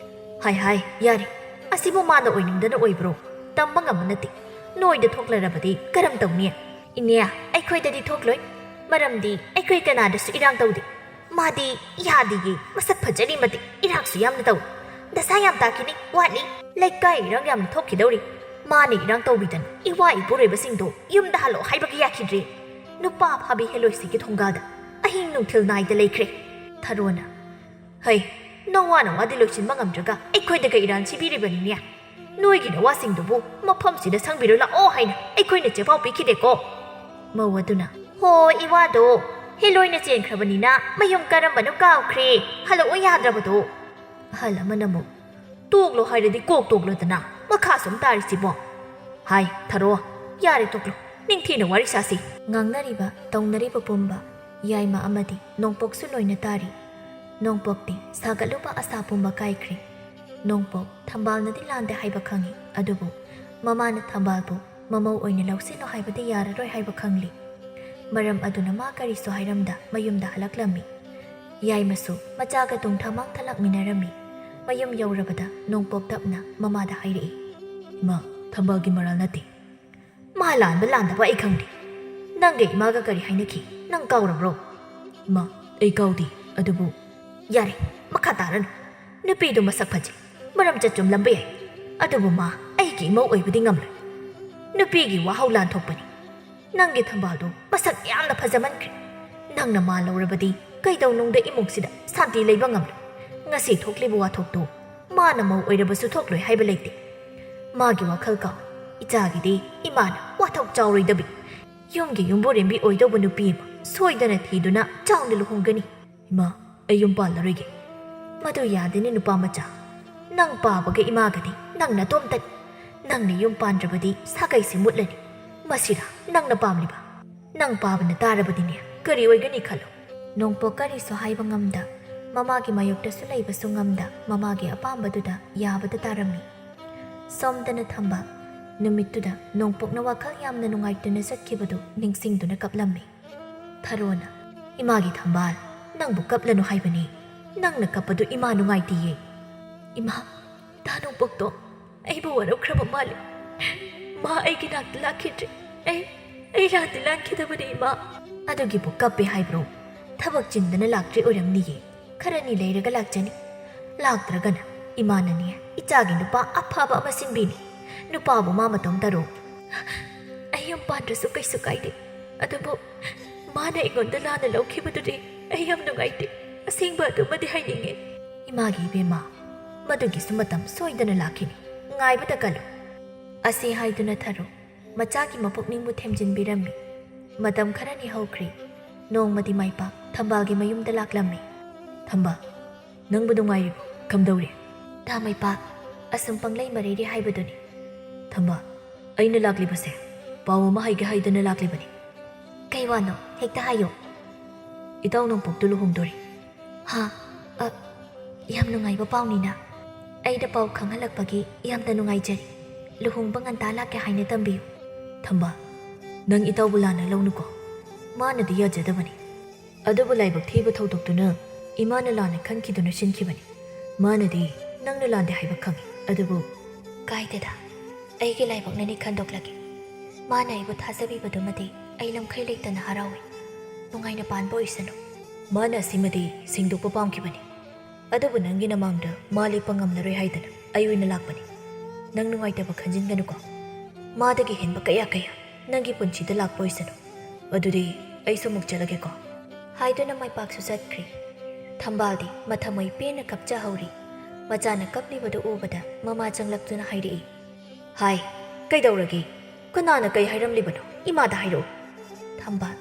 "ꯍꯥꯏ ꯍꯥꯏ, ꯌꯥꯔꯦ, ꯑꯁꯤꯕꯨ ꯃꯥꯅ ꯑꯣꯏꯅꯤꯡꯗꯅ ꯑꯣꯏꯕ꯭ꯔꯣ? ꯇꯝꯕ ꯉꯝꯕ ꯅꯠꯇꯦ꯫ ꯅꯣꯏꯗ ꯊꯣꯛꯂꯔꯕꯗꯤ ꯀꯔꯝ ꯇꯧꯅꯤ?" "ꯏꯅꯦ, ꯑꯩꯈꯣꯏꯗꯗꯤ ꯊꯣꯛꯂꯣꯏ, ꯃꯔꯝꯗꯤ ꯑꯩꯈꯣꯏ ꯀꯅꯥꯗꯁꯨ ꯏꯔꯥꯡ ꯇꯧꯗꯦ꯫ ꯃꯥꯗꯤ ꯌꯥꯗꯤꯌꯦ, ꯃꯁꯛ ꯐꯖꯔꯤ ꯃꯇꯤꯛ ꯏꯔꯥꯡꯁꯨ ꯌꯥꯝꯅ ꯇꯧꯏ꯫ ꯗꯁꯥ ꯌꯥꯝ ꯇꯥꯈꯤꯅꯤ, ꯋꯥꯠꯂꯤ꯫ ꯂꯩꯀꯥꯏ ꯏꯔꯥꯡ ꯌꯥꯝꯅ ꯊꯣꯛꯈꯤꯗꯧꯔꯤ꯫ ꯃꯥꯅ ꯏꯔꯥꯡ ꯇꯧꯕꯤꯗꯅ ꯏꯋꯥ ꯏꯄꯨꯔꯣꯏꯕꯁꯤꯡꯗꯣ ꯌꯨꯝꯗ ꯍꯜꯂꯛꯑꯣ ꯍꯥꯏꯕꯒ ꯌꯥꯈꯤꯗ꯭ꯔꯦ꯫ ꯅꯨꯄꯥ ꯐꯥꯕꯤ ꯍꯦꯂꯣꯏꯁꯤꯒꯤ ꯊꯣꯡꯒꯥꯜꯗ ꯑꯍꯤꯡ ꯅꯨꯡꯊꯤꯜ ꯅꯥꯏꯗ ꯂꯩꯈ꯭ꯔꯦ꯫" ꯊꯔꯣꯅ, "ꯍꯩ, ꯅꯋꯥ ꯅꯋꯥꯗꯤ ꯂꯣꯏꯁꯤꯟꯕ ꯉꯝꯗ꯭ꯔꯒ ꯑꯩꯈꯣꯏꯗꯒ ꯏꯔꯥꯟ ꯁꯤꯕꯤꯔꯤꯕꯅꯤꯅꯦ꯫ ꯅꯣꯏꯒꯤ ꯅꯋꯥꯁꯤꯡꯗꯨꯕꯨ ꯃꯐꯝꯁꯤꯗ ꯁꯪꯕꯤꯔꯨ ꯂꯥꯛꯑꯣ ꯍꯥꯏꯅ ꯑꯩꯈꯣꯏꯅ ꯆꯦꯄꯥꯎ ꯄꯤꯈꯤꯗꯦꯀꯣ꯫ ꯃꯧ ꯑꯗꯨꯅ, "ꯍꯣ, ꯏꯋꯥꯗꯣ ꯍꯤꯂꯣꯏꯅ ꯆꯦꯟꯈ꯭ꯔꯕꯅꯤꯅ ꯃꯌꯨꯝ ꯀꯔꯝꯕꯅꯣ ꯀꯥꯎꯈ꯭ꯔꯦ, ꯍꯜꯂꯛꯑꯣ ꯌꯥꯗ꯭ꯔꯕꯗꯣ?" ꯑꯍꯜ ꯑꯃꯅ ꯑꯃꯨꯛ, "ꯇꯣꯛꯂꯣ ꯍꯥꯏꯔꯗꯤ ꯀꯣꯛ ꯇꯣꯛꯂꯣꯗꯅ, ꯃꯈꯥ ꯁꯨꯝ ꯇꯥꯔꯤꯁꯤꯕꯣ?" "ꯍꯥꯏ, ꯊꯔꯣ, ꯌꯥꯔꯦ, ꯇꯣꯛꯂꯣ, ꯅꯤꯡꯊꯤꯅ ꯋꯥꯔꯤ ꯁꯥꯁꯤ꯫" ꯉꯥꯡꯅꯔꯤꯕ ꯇꯧꯅꯔꯤꯕ ꯄꯨꯝꯕ ꯌꯥꯏꯃ ꯑꯃꯗꯤ ꯅꯣꯡꯄꯣꯛꯁꯨ ꯂꯣꯏꯅ ꯇꯥꯔꯤ꯫ ꯅꯣꯡꯄꯣꯛꯇꯤ ꯁꯥꯒꯠꯂꯨꯕ ꯑꯁꯥ ꯄꯨꯝꯕ ꯀꯥꯏꯈ꯭ꯔꯦ꯫ ꯅꯣꯡꯄꯣꯛ ꯊꯝꯕꯥꯜꯅꯗꯤ ꯂꯥꯟꯗꯦ ꯍꯥꯏꯕ ꯈꯪꯏ, ꯑꯗꯨꯕꯨ ꯃꯃꯥꯅ ꯊꯝꯕꯥꯜꯕꯨ ꯃꯃꯧ ꯑꯣꯏꯅ ꯂꯧꯁꯤꯜꯂꯣ ꯍꯥꯏꯕꯗꯤ ꯌꯥꯔꯔꯣꯏ ꯍꯥꯏꯕ ꯈꯪꯂꯤ꯫ ꯃꯔꯝ ꯑꯗꯨꯅ ꯃꯥ ꯀꯔꯤꯁꯨ ꯍꯥꯏꯔꯝꯗ ꯃꯌꯨꯝꯗ ꯍꯜꯂꯛꯂꯝꯃꯤ꯫ ꯌꯥꯏꯃꯁꯨ ꯃꯆꯥꯒ ꯇꯨꯡꯊ ꯃꯥꯡꯊ ꯂꯥꯛꯃꯤꯟꯅꯔꯝꯃꯤ꯫ ꯃꯌꯨꯝ ꯌꯧꯔꯕꯗ ꯅꯣꯡꯄꯣꯛ ꯇꯞꯅ ꯃꯃꯥꯗ ꯍꯥꯏꯔꯛꯏ, "ꯏꯃꯥ, ꯊꯝꯕꯥꯜꯒꯤ ꯃꯔꯥꯜ ꯅꯠꯇꯦ꯫" "ꯃꯥ ꯂꯥꯟꯕ ꯂꯥꯟꯗꯕ ꯑꯩ ꯈꯪꯗꯦ꯫ ꯅꯪꯒ ꯏꯃꯥꯒ ꯀꯔꯤ ꯍꯥꯏꯅꯈꯤ, ꯅꯪ ꯀꯥꯎꯔꯕ꯭ꯔꯣ?" "ꯏꯃꯥ, ꯑꯩ ꯀꯥꯎꯗꯦ, ꯑꯗꯨꯕꯨ..." "ꯌꯥꯔꯦ, ꯃꯈꯥ ꯇꯥꯔꯅꯨ꯫ ꯅꯨꯄꯤꯗꯨ ꯃꯁꯛ ꯐꯖꯩ, ꯃꯔꯝ ꯆꯠ ꯆꯨꯝꯂꯝꯕ ꯌꯥꯏ, ꯑꯗꯨꯕꯨ ꯃꯥ ꯑꯩꯒꯤ ꯏꯃꯧ ꯑꯣꯏꯕꯗꯤ ꯉꯝꯂꯣꯏ꯫ ꯅꯨꯄꯤꯒꯤ ꯋꯥꯍꯧ ꯂꯥꯟꯊꯣꯛꯄꯅꯤ꯫ ꯅꯪꯒꯤ ꯊꯝꯕꯥꯜꯗꯨ ꯃꯁꯛ ꯌꯥꯝꯅ ꯐꯖꯃꯟꯈ꯭ꯔꯦ꯫ ꯅꯪꯅ ꯃꯥ ꯂꯧꯔꯕꯗꯤ ꯀꯩꯗꯧꯅꯨꯡꯗ ꯏꯃꯨꯡꯁꯤꯗ ꯁꯥꯟꯇꯤ ꯂꯩꯕ ꯉꯝꯂꯣꯏ꯫ ꯉꯁꯤ ꯊꯣꯛꯂꯤꯕ ꯋꯥꯊꯣꯛꯇꯨ ꯃꯥꯅ ꯃꯧ ꯑꯣꯏꯔꯕꯁꯨ ꯊꯣꯛꯂꯣꯏ ꯍꯥꯏꯕ ꯂꯩꯇꯦ꯫ ꯃꯥꯒꯤ ꯋꯥꯈꯜ ꯀꯥꯎ꯫ ꯏꯆꯥꯒꯤꯗꯤ ꯏꯃꯥꯅ ꯋꯥꯊꯣꯛ ꯆꯥꯎꯔꯣꯏꯗꯕꯤ, ꯌꯨꯝꯒꯤ ꯌꯨꯝꯕꯨꯔꯦꯝꯕꯤ ꯑꯣꯏꯗꯧꯕ ꯅꯨꯄꯤ ꯑꯃ ꯁꯣꯏꯗꯅ ꯊꯤꯗꯨꯅ ꯆꯥꯎꯅ ꯂꯨꯍꯣꯡꯒꯅꯤ꯫" "ꯏꯃꯥ, ꯑꯩ ꯌꯨꯝ ꯄꯥꯜꯂꯔꯣꯏꯒꯦ꯫" "ꯃꯗꯨ ꯌꯥꯗꯦꯅꯦ, ꯅꯨꯄꯥ ꯃꯆꯥ꯫ ꯅꯪ ꯄꯥꯕꯒ ꯏꯃꯥꯒꯗꯤ ꯅꯪ ꯅꯇꯣꯝꯇꯅꯤ꯫ ꯅꯪꯅ ꯌꯨꯝ ꯄꯥꯟꯗ꯭ꯔꯕꯗꯤ ꯁꯥꯒꯩꯁꯤ ꯃꯨꯠꯂꯅꯤ꯫ ꯃꯁꯤꯔꯥ ꯅꯪꯅ ꯄꯥꯝꯂꯤꯕ? ꯅꯪ ꯄꯥꯕꯅ ꯇꯥꯔꯕꯗꯤꯅꯦ, ꯀꯔꯤ ꯑꯣꯏꯒꯅꯤ ꯈꯜꯂꯨ꯫" ꯅꯣꯡꯄꯣꯛ ꯀꯔꯤꯁꯨ ꯍꯥꯏꯕ ꯉꯝꯗ, ꯃꯃꯥꯒꯤ ꯃꯥꯌꯣꯛꯇꯁꯨ ꯂꯩꯕꯁꯨ ꯉꯝꯗ, ꯃꯃꯥꯒꯤ ꯑꯄꯥꯝꯕꯗꯨꯗ ꯌꯥꯕꯗ ꯇꯥꯔꯝꯃꯤ꯫ ꯁꯣꯝꯗꯅ ꯊꯝꯕꯥꯜ, ꯅꯨꯃꯤꯠꯇꯨꯗ ꯅꯣꯡꯄꯣꯛꯅ ꯋꯥꯈꯜ ꯌꯥꯝꯅ ꯅꯨꯡꯉꯥꯏꯇꯅ ꯆꯠꯈꯤꯕꯗꯨ ꯅꯤꯡꯁꯤꯡꯗꯨꯅ ꯀꯞꯂꯝꯃꯤ꯫ ꯊꯔꯣꯅ, "ꯏꯃꯥꯒꯤ ꯊꯝꯕꯥꯜ, ꯅꯪꯕꯨ ꯀꯞꯂꯅꯨ ꯍꯥꯏꯕꯅꯤ꯫ ꯅꯪꯅ ꯀꯞꯄꯗꯨ ꯏꯃꯥ ꯅꯨꯡꯉꯥꯏꯇꯦꯌꯦ꯫" "ꯏꯃꯥ, ꯗꯥ ꯅꯣꯡꯄꯣꯛꯇꯣ ꯑꯩꯕꯨ ꯋꯥꯔꯧꯈ꯭ꯔꯕ ꯃꯥꯜꯂꯦ꯫ ꯃꯥ ꯑꯩꯒꯤ ꯅꯥꯛꯇ ꯂꯥꯛꯈꯤꯗ꯭ꯔꯦ꯫ ꯑꯩ, ꯑꯩ ꯂꯥꯟꯗꯤ ꯂꯥꯟꯈꯤꯗꯕꯅꯦ, ꯏꯃꯥ꯫" "ꯑꯗꯨꯒꯤꯕꯨ ꯀꯞꯄꯦ ꯍꯥꯏꯕ꯭ꯔꯣ? ꯊꯕꯛ ꯆꯤꯟꯗꯅ ꯂꯥꯛꯇ꯭ꯔꯤ ꯑꯣꯏꯔꯝꯅꯤꯌꯦ꯫ ꯈꯔꯅꯤ ꯂꯩꯔꯒ ꯂꯥꯛꯆꯅꯤ꯫ ꯂꯥꯛꯇ꯭ꯔꯒꯅ ꯏꯃꯥꯅꯅꯦ ꯏꯆꯥꯒꯤ ꯅꯨꯄꯥ ꯑꯐꯕ ꯑꯃ ꯁꯤꯟꯕꯤꯅꯤ꯫ ꯅꯨꯄꯥꯕꯨ ꯃꯥ ꯃꯇꯣꯝꯇꯔꯣ?" "ꯑꯩ ꯌꯨꯝ ꯄꯥꯟꯗ꯭ꯔꯁꯨ ꯀꯩꯁꯨ ꯀꯥꯏꯗꯦ, ꯑꯗꯨꯕꯨ ꯃꯥꯅ ꯑꯩꯉꯣꯟꯗ ꯂꯥꯟꯅ ꯂꯧꯈꯤꯕꯗꯨꯗꯤ ꯑꯩ ꯌꯥꯝ ꯅꯨꯡꯉꯥꯏꯇꯦ꯫ ꯑꯁꯦꯡꯕ ꯑꯗꯨꯃꯗꯤ ꯍꯥꯏꯅꯤꯡꯉꯦ꯫" "ꯏꯃꯥꯒꯤ ꯏꯕꯦꯝꯃ, ꯃꯗꯨꯒꯤꯁꯨ ꯃꯇꯝ ꯁꯣꯏꯗꯅ ꯂꯥꯛꯈꯤꯅꯤ꯫ ꯉꯥꯏꯕꯗ ꯀꯜꯂꯨ꯫" ꯑꯁꯤ ꯍꯥꯏꯗꯨꯅ ꯊꯔꯣ ꯃꯆꯥꯒꯤ ꯃꯄꯨꯛꯅꯤꯡꯕꯨ ꯊꯦꯝꯖꯤꯟꯕꯤꯔꯝꯃꯤ꯫ ꯃꯇꯝ ꯈꯔꯅꯤ ꯍꯧꯈ꯭ꯔꯦ꯫ ꯅꯣꯡꯃꯗꯤ ꯃꯥꯏꯄꯥꯛ ꯊꯝꯕꯥꯜꯒꯤ ꯃꯌꯨꯝꯗ ꯂꯥꯛꯂꯝꯃꯤ꯫ "ꯊꯝꯕꯥꯜ, ꯅꯪꯕꯨ ꯅꯨꯡꯉꯥꯏꯔꯤꯕꯣ? ꯀꯝꯗꯧꯔꯤ?" "ꯇꯥ ꯃꯥꯏꯄꯥꯛ, ꯑꯁꯨꯝ ꯄꯪꯂꯩ ꯃꯔꯩꯔꯤ ꯍꯥꯏꯕꯗꯨꯅꯤ꯫" "ꯊꯝꯕꯥꯜ, ꯑꯩꯅ ꯂꯥꯛꯂꯤꯕꯁꯦ ꯄꯥꯎ ꯑꯃ ꯍꯥꯏꯒꯦ ꯍꯥꯏꯗꯅ ꯂꯥꯛꯂꯤꯕꯅꯤ꯫" "ꯀꯩ ꯋꯥꯅꯣ? ꯍꯦꯛꯇ ꯍꯥꯏꯌꯣ꯫" "ꯏꯇꯥꯎ ꯅꯣꯡꯄꯣꯛꯇꯨ ꯂꯨꯍꯣꯡꯗꯣꯔꯤ꯫" "ꯍꯥ? ꯑ, ꯌꯥꯝ ꯅꯨꯡꯉꯥꯏꯕ ꯄꯥꯎꯅꯤꯅ꯫ ꯑꯩꯅ ꯄꯥꯎ ꯈꯪꯍꯜꯂꯛꯄꯒꯤ ꯌꯥꯝꯅ ꯅꯨꯡꯉꯥꯏꯖꯔꯤ꯫ ꯂꯨꯍꯣꯡꯕ ꯉꯟꯇꯥ ꯂꯥꯛꯀꯦ ꯍꯥꯏꯅ ꯇꯝꯕꯤꯌꯨ꯫" "ꯊꯝꯕꯥꯜ, ꯅꯪ ꯏꯇꯥꯎꯕꯨ ꯂꯥꯟꯅ ꯂꯧꯅꯨꯀꯣ꯫ ꯃꯥꯅꯗꯤ ꯌꯥꯖꯗꯕꯅꯤ꯫ ꯑꯗꯨꯕꯨ ꯂꯥꯏꯕꯛ ꯊꯤꯕ ꯊꯧꯗꯣꯛꯇꯨꯅ ꯏꯃꯥꯅ ꯂꯥꯟꯅ ꯈꯟꯈꯤꯗꯨꯅ ꯁꯤꯟꯈꯤꯕꯅꯤ꯫ ꯃꯥꯅꯗꯤ ꯅꯪꯅ ꯂꯥꯟꯗꯦ ꯍꯥꯏꯕ ꯈꯪꯏ, ꯑꯗꯨꯕꯨ" "ꯀꯥꯏꯗꯦꯗ, ꯑꯩꯒꯤ ꯂꯥꯏꯕꯛꯅꯅꯤ, ꯈꯟꯗꯣꯛꯂꯒꯦ꯫ ꯃꯥꯅ ꯑꯩꯕꯨ ꯊꯥꯖꯕꯤꯕꯗꯨꯃꯗꯤ ꯑꯩ ꯂꯝꯈꯩ ꯂꯩꯇꯅ ꯍꯔꯥꯎꯏ꯫ ꯅꯨꯡꯉꯥꯏꯅ ꯄꯥꯟꯕ ꯑꯣꯏꯁꯅꯨ꯫" "ꯃꯥꯅ ꯑꯁꯤꯃꯗꯤ ꯁꯦꯡꯗꯣꯛꯄ ꯄꯥꯝꯈꯤꯕꯅꯤ, ꯑꯗꯨꯕꯨ ꯅꯪꯒꯤ ꯅꯃꯥꯡꯗ ꯃꯥ ꯂꯦꯞꯄ ꯉꯝꯂꯔꯣꯏ ꯍꯥꯏꯗꯅ ꯑꯩ ꯑꯣꯏꯅ ꯂꯥꯛꯄꯅꯤ꯫ ꯅꯪ ꯅꯨꯡꯉꯥꯏꯇꯕ ꯈꯟꯖꯤꯟꯒꯅꯨꯀꯣ꯫ ꯃꯥꯗꯒꯤ ꯍꯦꯟꯕ ꯀꯌꯥ ꯀꯌꯥ ꯅꯪꯒꯤ ꯄꯨꯟꯁꯤꯗ ꯂꯥꯛꯄ ꯑꯣꯏꯁꯅꯨ꯫ ꯑꯗꯨꯗꯤ ꯑꯩꯁꯨ ꯑꯃꯨꯛ ꯆꯠꯂꯒꯦꯀꯣ꯫" ꯍꯥꯏꯗꯨꯅ ꯃꯥꯏꯄꯥꯛꯁꯨ ꯆꯠꯈ꯭ꯔꯦ꯫ ꯊꯝꯕꯥꯜꯗꯤ ꯃꯊꯃꯣꯏ ꯄꯦꯟꯅ ꯀꯞꯆꯍꯧꯔꯤ꯫ ꯃꯆꯥꯅ ꯀꯞꯂꯤꯕꯗꯨ ꯎꯕꯗ ꯃꯃꯥ ꯆꯪꯂꯛꯇꯨꯅ ꯍꯥꯏꯔꯛꯏ꯫ "ꯍꯥꯏ, ꯀꯩꯗꯧꯔꯒꯦ? ꯀꯅꯥꯅ ꯀꯩ ꯍꯥꯏꯔꯝꯂꯤꯕꯅꯣ? ꯏꯃꯥꯗ ꯍꯥꯏꯔꯛꯎ꯫" ꯊꯝꯕꯥꯜ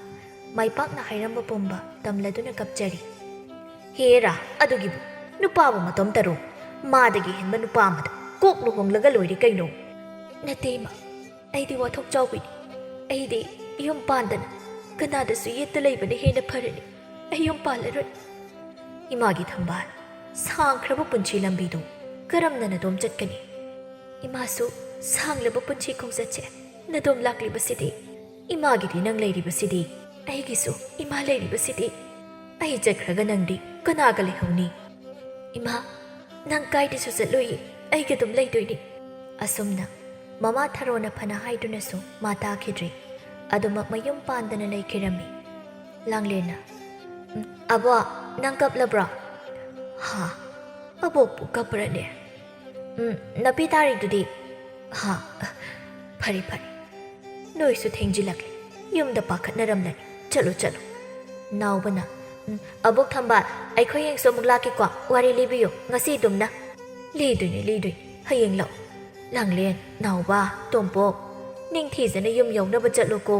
ꯃꯥꯏꯄꯥꯛꯅ ꯍꯥꯏꯔꯝꯕ ꯄꯨꯝꯕ ꯇꯝꯂꯗꯨꯅ ꯀꯞꯆꯔꯤ꯫ "ꯍꯦꯔꯥ, ꯑꯗꯨꯒꯤꯕꯨ ꯅꯨꯄꯥꯕꯨ ꯃꯇꯣꯝꯇꯔꯣ? ꯃꯥꯗꯒꯤ ꯍꯦꯟꯕ ꯅꯨꯄꯥ ꯑꯃꯗ ꯀꯣꯛ ꯂꯨꯍꯣꯡꯂꯒ ꯂꯣꯏꯔꯦ ꯀꯩꯅꯣ?" "ꯅꯠꯇꯦ ꯏꯃꯥ, ꯑꯩꯗꯤ ꯋꯥꯊꯣꯛ ꯆꯥꯎꯕꯤꯅꯤ꯫ ꯑꯩꯗꯤ ꯌꯨꯝ ꯄꯥꯟꯗꯅ ꯀꯅꯥꯗꯁꯨ ꯌꯦꯠꯇ ꯂꯩꯕꯅ ꯍꯦꯟꯅ ꯐꯔꯅꯤ꯫ ꯑꯩ ꯌꯨꯝ ꯄꯥꯜꯂꯔꯣꯏ꯫" "ꯏꯃꯥꯒꯤ ꯊꯝꯕꯥꯜ, ꯁꯥꯡꯈ꯭ꯔꯕ ꯄꯨꯟꯁꯤ ꯂꯝꯕꯤꯗꯨ ꯀꯔꯝꯅ ꯅꯇꯣꯝ ꯆꯠꯀꯅꯤ?" "ꯏꯃꯥꯁꯨ ꯁꯥꯡꯂꯕ ꯄꯨꯟꯁꯤ ꯈꯣꯡꯆꯠꯁꯦ ꯅꯗꯣꯝ ꯂꯥꯛꯂꯤꯕꯁꯤꯗꯤ?" "ꯏꯃꯥꯒꯤꯗꯤ ꯅꯪ ꯂꯩꯔꯤꯕꯁꯤꯗꯤ, ꯑꯩꯒꯤꯁꯨ ꯏꯃꯥ ꯂꯩꯔꯤꯕꯁꯤꯗꯤ꯫ ꯑꯩ ꯆꯠꯈ꯭ꯔꯒ ꯅꯪꯗꯤ ꯀꯅꯥꯒ ꯂꯩꯍꯧꯅꯤ?" "ꯏꯃꯥ, ꯅꯪ ꯀꯥꯏꯗꯁꯨ ꯆꯠꯂꯣꯏꯌꯦ, ꯑꯩꯒ ꯑꯗꯨꯝ ꯂꯩꯗꯣꯏꯅꯤ꯫" ꯑꯁꯨꯝꯅ ꯃꯃꯥ ꯊꯔꯣꯅ ꯐꯅ ꯍꯥꯏꯗꯨꯅꯁꯨ ꯃꯥ ꯇꯥꯈꯤꯗ꯭ꯔꯦ꯫ ꯑꯗꯨꯃꯛ ꯃꯌꯨꯝ ꯄꯥꯟꯗꯅ ꯂꯩꯈꯤꯔꯝꯃꯤ꯫ ꯂꯥꯡꯂꯦꯟꯅ, "ꯎꯝ, ꯑꯕꯣꯛ, ꯅꯪ ꯀꯞꯂꯕ꯭ꯔꯣ?" "ꯍꯥ? ꯑꯕꯣꯛꯄꯨ ꯀꯞꯄ꯭ꯔꯅꯦ? ꯎꯝ, ꯅꯄꯤ ꯇꯥꯔꯤꯗꯨꯗꯤ?" "ꯍꯥ, ꯐꯔꯦ, ꯐꯔꯦ꯫ ꯅꯣꯏꯁꯨ ꯊꯦꯡꯖꯤꯜꯂꯛꯂꯦ꯫ ꯌꯨꯝꯗ ꯄꯥꯈꯠꯅꯔꯝꯂꯅꯤ꯫ ꯆꯠꯂꯣ, ꯆꯠꯂꯣ꯫" ꯅꯥꯎꯕꯅ, "ꯎꯝ, ꯑꯕꯣꯛ ꯊꯝꯕꯥꯜ, ꯑꯩꯈꯣꯏ ꯍꯌꯦꯡꯁꯨ ꯑꯃꯨꯛ ꯂꯥꯛꯀꯦꯀꯣ꯫ ꯋꯥꯔꯤ ꯂꯤꯕꯤꯌꯨ ꯉꯁꯤ ꯑꯗꯨꯝꯅ꯫" "ꯂꯤꯗꯣꯏꯅꯦ, ꯂꯤꯗꯣꯏꯅꯦ꯫ ꯍꯌꯦꯡ ꯂꯥꯛꯑꯣ꯫ ꯂꯥꯡꯂꯦꯟ, ꯅꯥꯎꯕ, ꯇꯣꯝꯄꯣꯛ, ꯅꯤꯡꯊꯤꯖꯅ ꯌꯨꯝ ꯌꯧꯅꯕ ꯆꯠꯂꯨꯀꯣ꯫